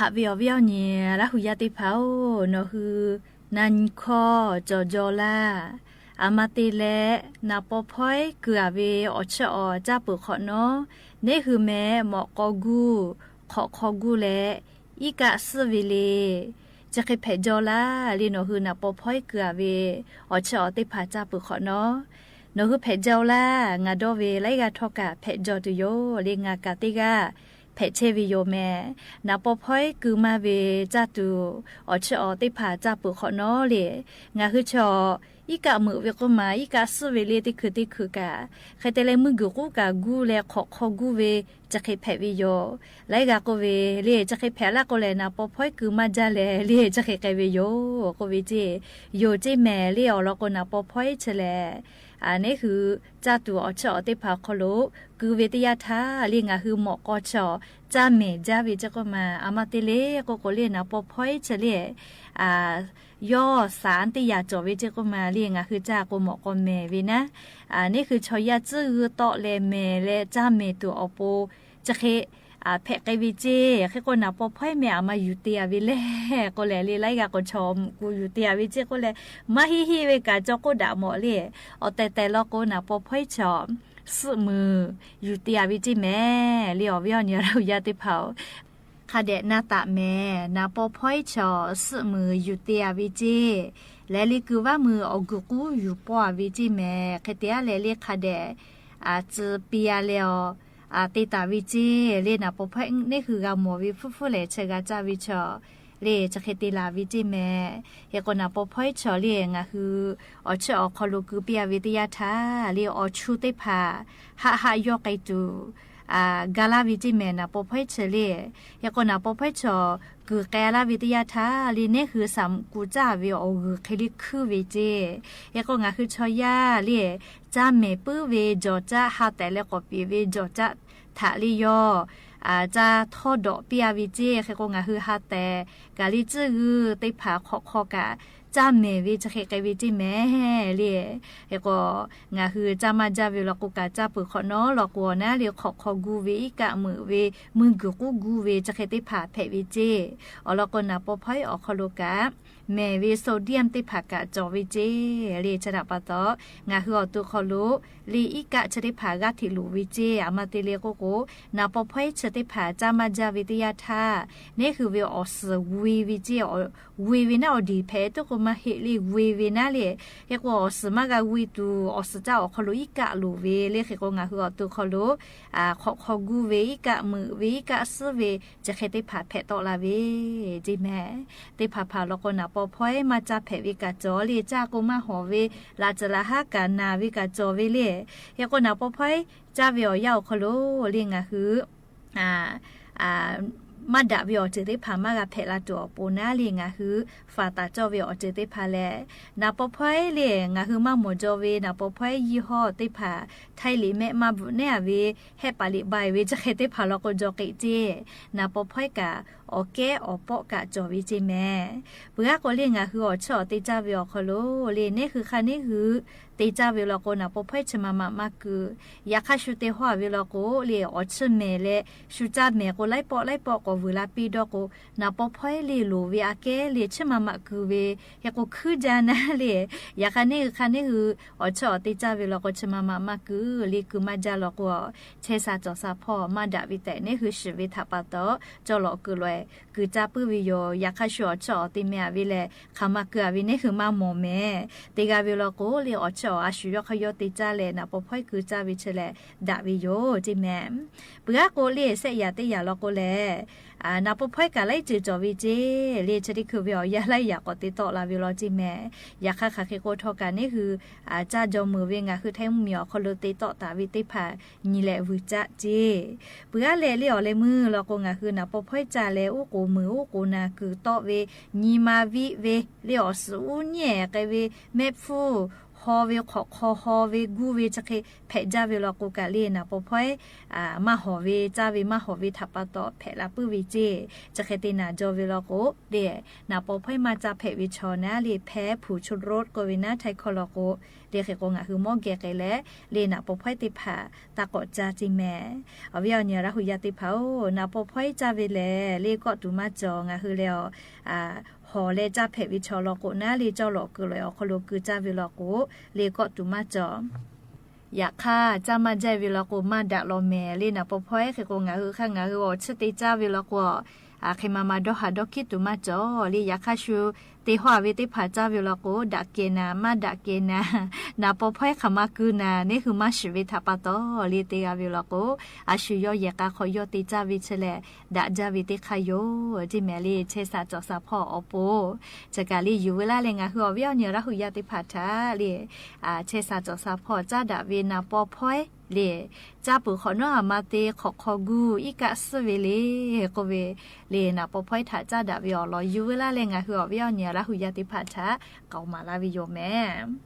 Haꞈ ve awˬ viˉ awˬ nyi Laˇ hu yaˇ teˇ hpaˍ-oˬ, nawˬ hui na nyi hkawˇ cawˬ jaw laˇ. Aˬ ma te leh, naˍ paw hpawehˉ keu-a ve awˬ chiˇ awˬ caˇ peuˬ hk'awꞈ nawˉ, neˇ hui meh mawꞈ k'aw guˇ, hk'awꞈ hk'aw guˇ leh, iˉ kaˆ suhˉ ve le, chi hk'e hpehꞈ jaw laˇ le. Nawˬ hui naˍ paw hpawehˉ keu-a ve awˬ chiˇ awˬ teˇ hpaˍ caˇ peuˬ hk'awꞈ nawˉ, nawˬ hui hpehꞈ jaw laˇ. Ngaˬ dawˇ ve laiˉ g'aˇ htawˇ kaꞈ hpehꞈ jaw tuˬ yoˬ le. Ngaˬ kaꞈ teˇ g'aˇ hpehꞈ chehˇ ve yoˬ meh. Naˍ paw hpawehˉ keu maˇ ve caˇ tuˬ awˬ chiˇ awˬ teˇ hpaˍ caˇ peuˬ hk'awꞈ nawˉ le, ngaˬ hui chaw iˉ kaˆ meuꞈ ve k'oˆ ma, iˉ kaˆ suhˉ ve le teˇ hkui teˇ hkui kaꞈ, hk'e te leh mvuhˇ guiˬ k'uˉ kaꞈ guˇ leh hk'awꞈ hk'aw guˇ ve chi hk'e hpehꞈ ve yoˬ. Laiˉ g'aˇ k'oˆ ve le, chi hk'e hpehꞈ laˇ k'o lehˬ, naˍ paw hpawehˉ keu maˇ jaˇ leh le, chi hk'e k'ai ve yoˬ k'oˆ ve ceˇ. Yoˬ ceˇ meh le. Awˬ lawn k'o, naˍ paw hpawehˉ chi lehˬ, neˇ hui caˇ tuˬ awˬ chiˇ awˬ teˇ hpaˍ awˬ hk'aw lo keu ve teˇ yanˇ htaˇ le, ngaˬ hui mawꞈ k'aw chaw caˇ mehˍ jaˇ ve ceˇ k'oˆ ma, aˬ ma te le k'oˆ k'o le, naˍ paw hpawehˉ chi le, yawˇ saˍ teˇ yaꞈ cawˬ ve ceˇ k'oˆ ma le, ngaˬ hui caˇ k'o mawꞈ k'aw mehˍ ve naˉ, neˇ hui chaw yaˇ tcuhˉ g'uiˇ tawˆ leh mehˍ leh caˇ mehˍ tuˬ awˬ pon chi hk'e hpehꞈ k'ai ve ceˇ. Hk'e k'o, naˍ paw hpawehˉ meh aˬ ma yuˬ te-a ve le k'oˆ leh le, laiˉ g'aˇ k'o chaw mvuhꞈ ku yuˬ te-a ve ceˇ k'oˆ leh, maˇ heˆ heˆ ve kaꞈ caw k'oˆ daꞈ mawˬ le. Awˬ tehˬ tehˬ law k'o, naˍ paw hpawehˉ chaw suhˆ muiˬ yuˬ te-a ve ceˇ meh le. Awˬ viˉ awˬ nyi Laˇ hu yaˇ teˇ hpaˍ-oˬ, hk'a dehꞈ na taꞈ mehˍ. Naˍ paw hpawehˉ chaw suhˆ muiˬ yuˬ te-a ve ceˇ. Leh le kuiˬ vaˇ muiˬ awˬ guiˬ k'uˉ yuˬ pawˇ-a ve ceˇ meh. Hk'e te-a leh le hk'a dehꞈ tcuh piˇ-a leh awˬ te taˍ ve ceˇ le. Naˍ paw hpawehˉ neˇ hui g'a mawˬ ve hpfuhˇ hpfuhˇ lehˬ, chi g'a caˇ ve chaw le chi hk'e te laˬ ve ceˇ meh. Hk'e k'o, naˍ paw hpawehˉ chaw le ngaˬ hui awˬ chiˇ awˬ hk'aw lo keu piˇ-a ve teˇ yanˇ htaˇ le, awˬ chu teˇ hpaˍ haˆ haˆ yawˇ k'ai tuˬ ga laˇ ve ceˇ meh, naˍ paw hpawehˉ chi le. Hk'e k'o, naˍ paw hpawehˉ chaw kuiˬ k'ai laˇ ve teˇ yanˇ htaˇ le, neˇ hui saˍ mvuhꞈ ku caˇ ve awˬ g'uiˬ hk'e le hkuiˇ ve ceˇ. Hk'e k'o, ngaˬ hui chaw yaˇ le caˇ mehˍ puiˉ ve jawˬ caˆ, ha tehˬ leh k'awꞈ peˍ ve jawˬ caˆ htaꞈ le yawˇ caˇ htawˇ dawꞈ piˇ-a ve ceˇ. Hk'e k'o, ngaˬ hui ha tehˬ kaꞈ le tcuhˉ g'uiˇ teˇ hpaˍ hk'awꞈ hk'aw kaꞈ caˇ mehˍ ve chi hk'e k'ai ve ceˇ meh le. Hk'e k'o, ngaˬ hui caˇ maˇ jaˇ ve law k'o kaꞈ, caˇ peuˬ hk'awꞈ nawˉ law k'o, awˬ naˉ le hk'awꞈ hk'aw guˇ ve, iˉ kaˆ meuꞈ ve, mvuhˇ guiˬ k'uˉ guˇ ve chi hk'e teˇ hpaˍ hpehꞈ ve ceˇ. Awˬ lawn k'o, naˍ paw hpawehˉ awˬ hk'aw lo kaꞈ mehˍ ve sodium teˇ hpaˍ kaꞈ cawˬ ve ceˇ le. Chi htaꞈ pa taw, ngaˬ hui awˬ to hk'aw lo le iˉ kaˆ chi teˇ hpaˍ g'aˇ hteꞈ loˍ ve ceˇ. Aˬ ma te le k'oˆ k'o, naˍ paw hpawehˉ chi teˇ hpaˍ caˇ maˇ jaˇ ve teˇ yanˇ htaˇ, neˇ hui ve awˬ suhˍ g'uiˇ ve ceˇ. G'uiˇ ve naˉ awˬ diˬ hpehꞈ tuˉ k'o maˇ heˆ le. G'uiˇ ve naˉ le. Hk'e k'o, awˬ suhˍ maˇ g'a g'uiˇ tuˬ, awˬ suhˍ caˇ awˬ hk'aw lo iˉ kaˆ loˍ ve le. Hk'e k'o, ngaˬ hui awˬ to hk'aw lo hk'awꞈ hk'aw guˇ ve, iˉ kaˆ meuꞈ ve, iˉ kaˆ suhˉ ve chi hk'e teˇ hpaˍ hpehꞈ tawˆ la ve ceˇ meh. Teˇ hpaˍ hpaˍ law k'o, naˍ paw hpawehˉ maˇ caˇ hpehꞈ ve kaꞈ cawˬ le. Caˇ k'o maˇ hawˍ ve, laꞈ tcuhˍ laꞈ haˉ kaꞈ naˬ ve kaꞈ cawˬ ve le. Hk'e k'o, naˍ paw hpawehˉ caˇ ve awˬ yanˇ awˬ hk'aw lo le ngaˬ hui maˇ daꞈ ve awˬ ceuˬ teˇ hpaˍ maˇ g'a hpehꞈ la tuˬ awˬ pon naˉ le, ngaˬ hui faˍ taˍ cawˇ ve awˬ ceuˬ teˇ hpaˍ lehˬ, naˍ paw hpawehˉ le ngaˬ hui maˇ mawˬ jaw ve naˍ paw hpawehˉ yiˇ hawˇ teˇ hpaˍ, htaiˇ liꞈ mehˆ maˇ bvuhꞈ nehˉ-a ve, hehˆ paˍ liꞈ bai ve chi hk'e teˇ hpaˍ law k'o jaw k'eꞈ ceˇ. Naˍ paw hpawehˉ kaꞈ awˬ kehˉ awˬ pawˆ kaꞈ cawˬ ve ceˇ meh. Peuˬ aˉ k'o le, ngaˬ hui awˬ chiˇ awˬ te caˇ ve awˬ hk'aw lo le, neˇ hui hk'a neˇ hui te caˇ ve law k'o, naˍ paw hpawehˉ chi ma ma maˇ keu. Yaꞈ hk'aˇ shu te hawˇ-a ve law k'o le, awˬ chiˇ mehˍ leh shu caˇ mehˍ k'o, laiˉ pawˆ laiˉ pawˆ k'awꞈ vuiˬ la piˇ dawˇ k'o, naˍ paw hpawehˉ le loˍ ve aꞈ kehˉ le chiˇ ma ma keu ve. Hk'e k'o, hkuiˉ jaˇ naˉ le. Yaꞈ hk'aˇ neˇ hui hk'a neˇ hui awˬ chiˇ awˬ te caˇ ve law k'o, chi ma ma maˇ keu le, keu maˇ jaˇ law k'o, chehˇ sha cawˬ sha hpawˇ maˇ daꞈ ve tehꞈ neˇ hui shiˍ ve htaꞈ pa taw, cawˇ lawꞈ keu lawꞈ-e keu caˇ puiˉ ve yoˬ. Yaꞈ hk'aˇ shu awˬ chiˇ awˬ te meh-a ve lehˬ, hk'aˬ ma keu-a ve neˇ hui maˇ mawˬ meh. Te g'a ve law k'o le, awˬ chiˇ awˬ a shu yawˇ hk'aˇ yawˇ te caˇ leh naˍ paw hpawehˉ keu caˇ ve chi lehˬ daꞈ ve yoˬ ceˇ meh. Peuˬ aˉ k'o le, sehˆ yaꞈ teˇ yaꞈ law k'o lehˬ, naˍ paw hpawehˉ kaꞈ laiˉ ceuˬ cawˬ ve ceˇ le. Chi teˇ hkui ve awˬ yanˇ laiˉ yaꞈ k'awꞈ te tawˆ la ve law ceˇ meh. Yaꞈ hk'aˇ hk'aˬ hk'e k'o htawˇ kaꞈ neˇ hui caˇ jaw meuˍ ve ngaˬ hui htaiˇ mvuhˇmiˬ awˬ hk'aw lo te tawˆ taˍ ve teˇ hpaˍ nyi leh vuiˬ caˆ ceˇ. Peuˬ aˉ leh le awˬ leh meuˇ law k'o, ngaˬ hui naˍ paw hpawehˉ caˇ leh oˉ k'oˍ meuˍ oˉ k'oˍ naˬ kuiˬ tawˆ ve, nyi ma viˆ ve le, awˬ suhˍ uˉ nyi-ehˍ k'ai ve, mehˆ hpfuhˇ haw ve hk'awꞈ hk'aw haw ve guˇ ve chi hk'e hpehꞈ jaˇ ve law k'o kaꞈ le, naˍ paw hpawehˇ maˇ hawˍ ve, caˇ ve maˇ hawˍ ve htaꞈ pa taw hpehꞈ la puiˉ ve ceˇ. Chi hk'e te naˍ jaw ve law k'o le, naˍ paw hpawehˇ maˇ caˇ hpehꞈ ve chaw naˉ le, แพ้ ผงชูรส k'oˆ ve naˉ htaiˇ hkawˇ law k'o, le hk'e k'o ngaˬ hui mawˇ geh k'ai leh le, naˍ paw hpawehˇ teˇ hpaˍ taˇ k'awꞈ caˇ ceˇ mehˍ. Awˬ viˉ awˬ nyi Laˇ hu yaˇ teˇ hpaˍ-oˬ, naˍ paw hpawehˇ caˇ ve lehˬ le kawˆ tuˬ maˇ cawˬ. Ngaˬ hui leh a hawˍ leh caˇ hpehꞈ ve chaw law k'o naˉ le, cawˇ lawꞈ kuiˬ lawꞈ awˬ hk'aw lo keu caˇ ve law k'o le kawˆ tuˬ maˇ cawˬ. Yaꞈ hk'aˇ, caˇ maˇ jaˇ ve law k'o maˇ daꞈ law mehˍ le. Naˍ paw hpawehˇ hk'e k'o ngaˬ hui hk'aˇ ngaˬ hui awˬ chi te caˇ ve law k'o, hk'e ma ma dawˇ haˍ dawˇ hkiˉ tuˬ maˇ cawˬ le. Yaꞈ hk'aˇ shu te haw ve teˇ hpaˍ caˇ ve law k'o, daꞈ kehˬ naˍ maˇ daꞈ kehˬ naˍ, naˍ paw hpawehˇ hk'aˬ ma keu naˍ, neˇ hui maˇ shiˍ ve htaꞈ pa taw le, te g'a ve law k'o, a shu yawˇ yehˬ k'a hk'aw yawˇ te caˇ ve chi lehˬ, daꞈ jaˇ ve teˇ hk'aˇ yoˬ ceˇ mehˍ le. Chehˇ sha cawˬ sha hpawˇ awˬ pon chi kaꞈ le yuˬ ve laˇ leh ngaˬ hui awˬ viˉ awˬ nyi Laˇ hu yaˇ teˇ hpaˍ htaꞈ le, chehˇ sha cawˬ sha hpawˇ caˇ daꞈ ve naˍ paw hpawehˇ le, caˇ peuˬ hk'awꞈ nawˉ aˬ ma te hk'awꞈ hk'aw guˇ iˉ kaˆ suhˉ ve le k'oˆ ve le, naˍ paw hpawehˇ htaꞈ caˇ daꞈ ve awˬ lawn yuˬ ve laˇ leh ngaˬ hui awˬ viˉ awˬ nyi Laˇ hu yaˇ teˇ hpaˍ htaꞈ k'aoˍ maˍ laˇ ve yoˬ mehˍ.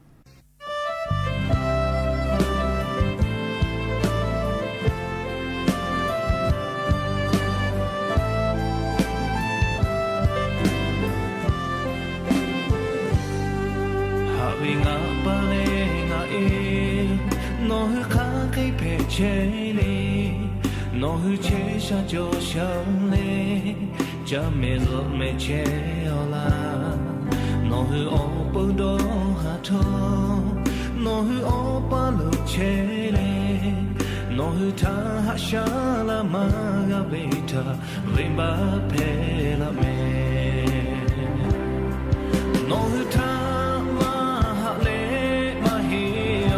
Haꞈ ve ngaˬ pa leh ngaˬ e, nawˬ hui hk'aˬ hk'e hpehꞈ chehˇ le. Nawˬ hui chehˇ sha cawˬ sha leh, caˇ mehˍ zuhꞈ mehˍ chehˇ-aw laˇ. Nawˬ hui awˬ pon dawˇ haˍ htawˇ, nawˬ hui awˬ pa lo chehˇ leh, nawˬ hui htaꞈ haꞈ shaˉ laˇ maˇ g'a ve htaꞈ venˇbaˆ hpehˇ laˇ mehˍ. Nawˬ hui htaꞈ maˇ haꞈ leh maˇ heˆ-aˬ.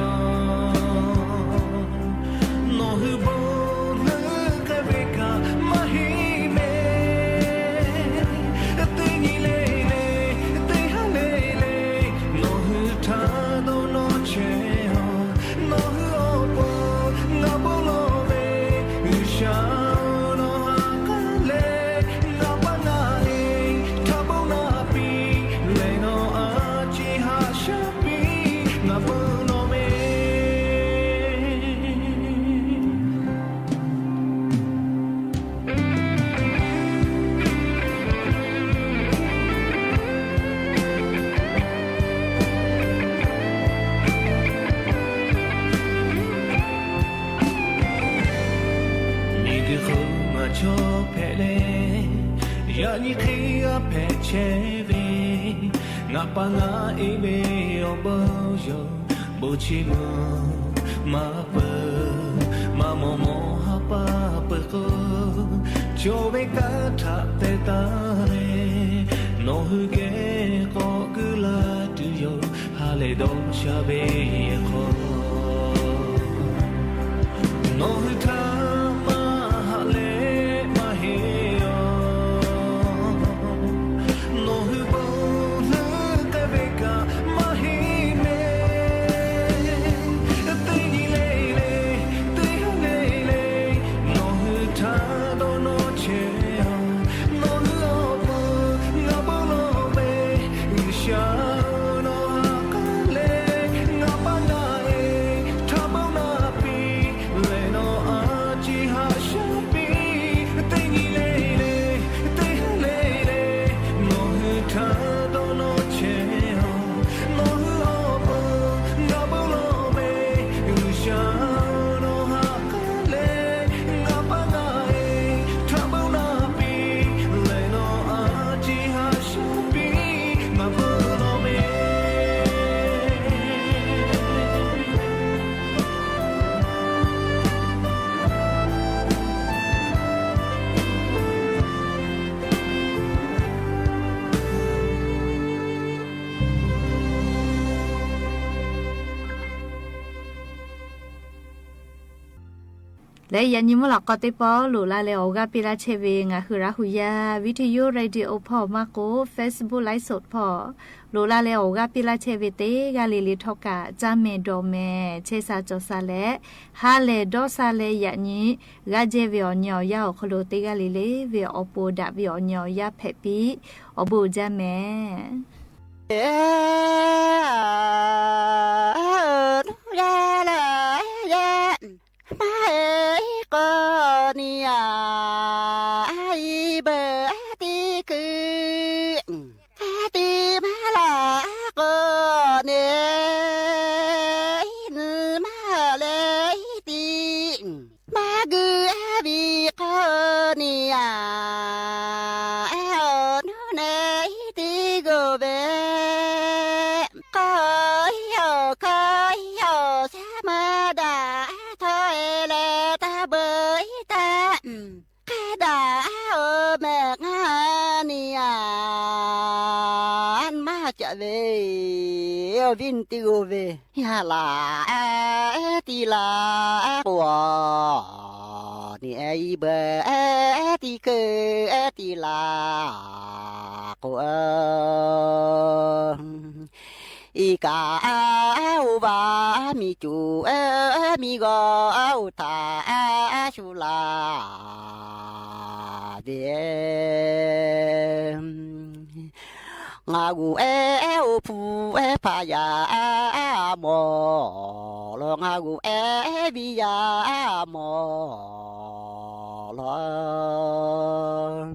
Nawˬ hui bon leuˉ k'ai ve kaꞈ maˇ heˆ mehˍ. Teˇ nyi le le, teˇ ha le le, nawˬ hui htaꞈ dawˇ nawˇ chehˇ-aˬ. Nawˬ hui awˬ pon ngaˬ bon lawˬ ve G'uiˬsha-oˬ, nawˬ ha k'aˉ leh ngaˬ pa ngaˬ e htaꞈ bon naˍ piˇ leh, nawˬ a ciˉ haꞈ shaˉ piˇ ngaˬ bon lawˬ ve Miˬguiˬ hk'oˆ maˇ chawˇ hpehꞈ leh, yaꞈ nyi hk'e g'a hpehꞈ chehˇ ve, ngaˬ pa ngaˬ e ve awˬ bon yoˬ. Bon chi mvuhˇ maˇ peuˬ, maˇ mawˬ mawˬ ha pa peuˬ k'o, cawˬ ve kanˉ htaꞈ teh taˍ leh, nawˬ hui geh k'awꞈ keu la tuˬ yoˬ. Ha lehˬ dawˇ sha ve hk'aw nawˬ hui htaꞈ maˇ haꞈ leh maˇ heˆ-aˬ. Nawˬ hui bon leuˉ k'ai ve kaꞈ maˇ heˆ mehˍ. Teˇ nyi le le, teˇ ha le le, nawˬ hui htaꞈ dawˇ nawˇ chehˇ-aˬ. Nawˬ hui awˬ pon ngaˬ bon lawˬ ve G'uiˬsha-oˬ, nawˬ ha k'aˉ leh ngaˬ pa ngaˬ e htaꞈ bon naˍ piˇ leh, nawˬ a ciˉ haꞈ shaˉ piˇ. Teˇ nyi le le, teˇ ha le le, nawˬ hui htaꞈ dawˇ nawˇ chehˇ-aˬ. Nawˬ hui awˬ pon ngaˬ bon lawˬ ve G'uiˬsha-oˬ, nawˬ ha k'aˉ leh ngaˬ pa ngaˬ e htaꞈ bon naˍ piˇ leh, nawˬ a ciˉ haꞈ shaˉ piˇ ngaˬ bon lawˬ ve Leh yaꞈ nyi mvuhˇ laꞈ k'aw teˇ pawˆ loꞈ la leh awˬ g'aˇ piˇ laˇ chehˇ ve ngaˬ hui Laˇ hu yaˇ Viˇ htu yoˇ radio hpawˇ maˇ k'o Facebook live show hpawˇ loꞈ la leh awˬ g'aˇ piˇ laˇ chehˇ ve teˇ g'aˇ le le htawˇ kaꞈ caˇ mehˍ dawˬ mehˍ chehˇ sha cawˬ sha leh, ha lehˬ dawˇ sha leh yaꞈ nyi g'aˇ jehˇ ve awˬ nyi awˬ yanˇ awˬ hk'aw lo teˇ g'aˇ le le ve awˬ pon daꞈ ve awˬ nyi awˬ yanˇ hpehꞈ piˇ awˬ bon jaˇ mehˍ. hk'a caꞈ ve, awˬ viˉ nyi teˇ g'aˇ ve, yaˇ laꞈ ehˉ tiˉ laˇ k'o, ni e i beuꞈ ehˉ tiˉ keu ehˉ tiˉ laˇ k'o, i kaꞈ oˇ va miˬ cuˬ miˬ g'aw oˇ htaꞈ shu laˇ ve, ngaˬ g'uˬ ehˉ oˇ hpu ehˉ hpaꞈ yaˇ mawˬ law, ngaˬ g'uˬ ehˉ viˇ yaˇ mawˬ law.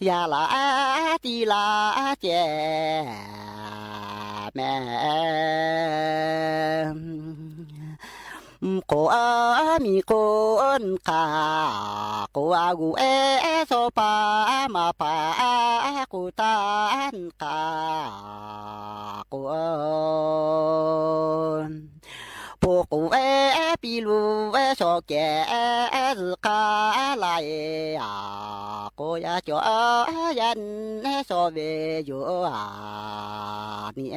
Yaˇ laꞈ tiˉ laˇ ceh mehˍ. K'o, miˬ k'o, k'aꞈ k'o, a g'uˬ ehˉ shawˉ paˍ maˍ paˍ k'o, taˇ k'aꞈ k'o, po k'o ehˉ piˇ lo ehˉ shawˍ kehˬ ehˉ zuhꞈ k'aˉ laˇ e, a k'o yaˇ cawˬ yaˇ nehˉ shawˍ ve yoˬ a ni e.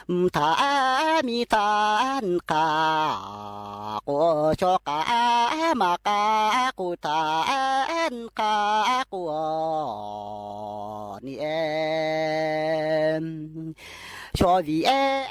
Mvuhˇ htaꞈ miˬ htaꞈ k'aꞈ k'o, chaw k'aꞈ maˍ k'aꞈ k'o, htaꞈ k'aꞈ k'o ni e. Chaw viˬ ehˉ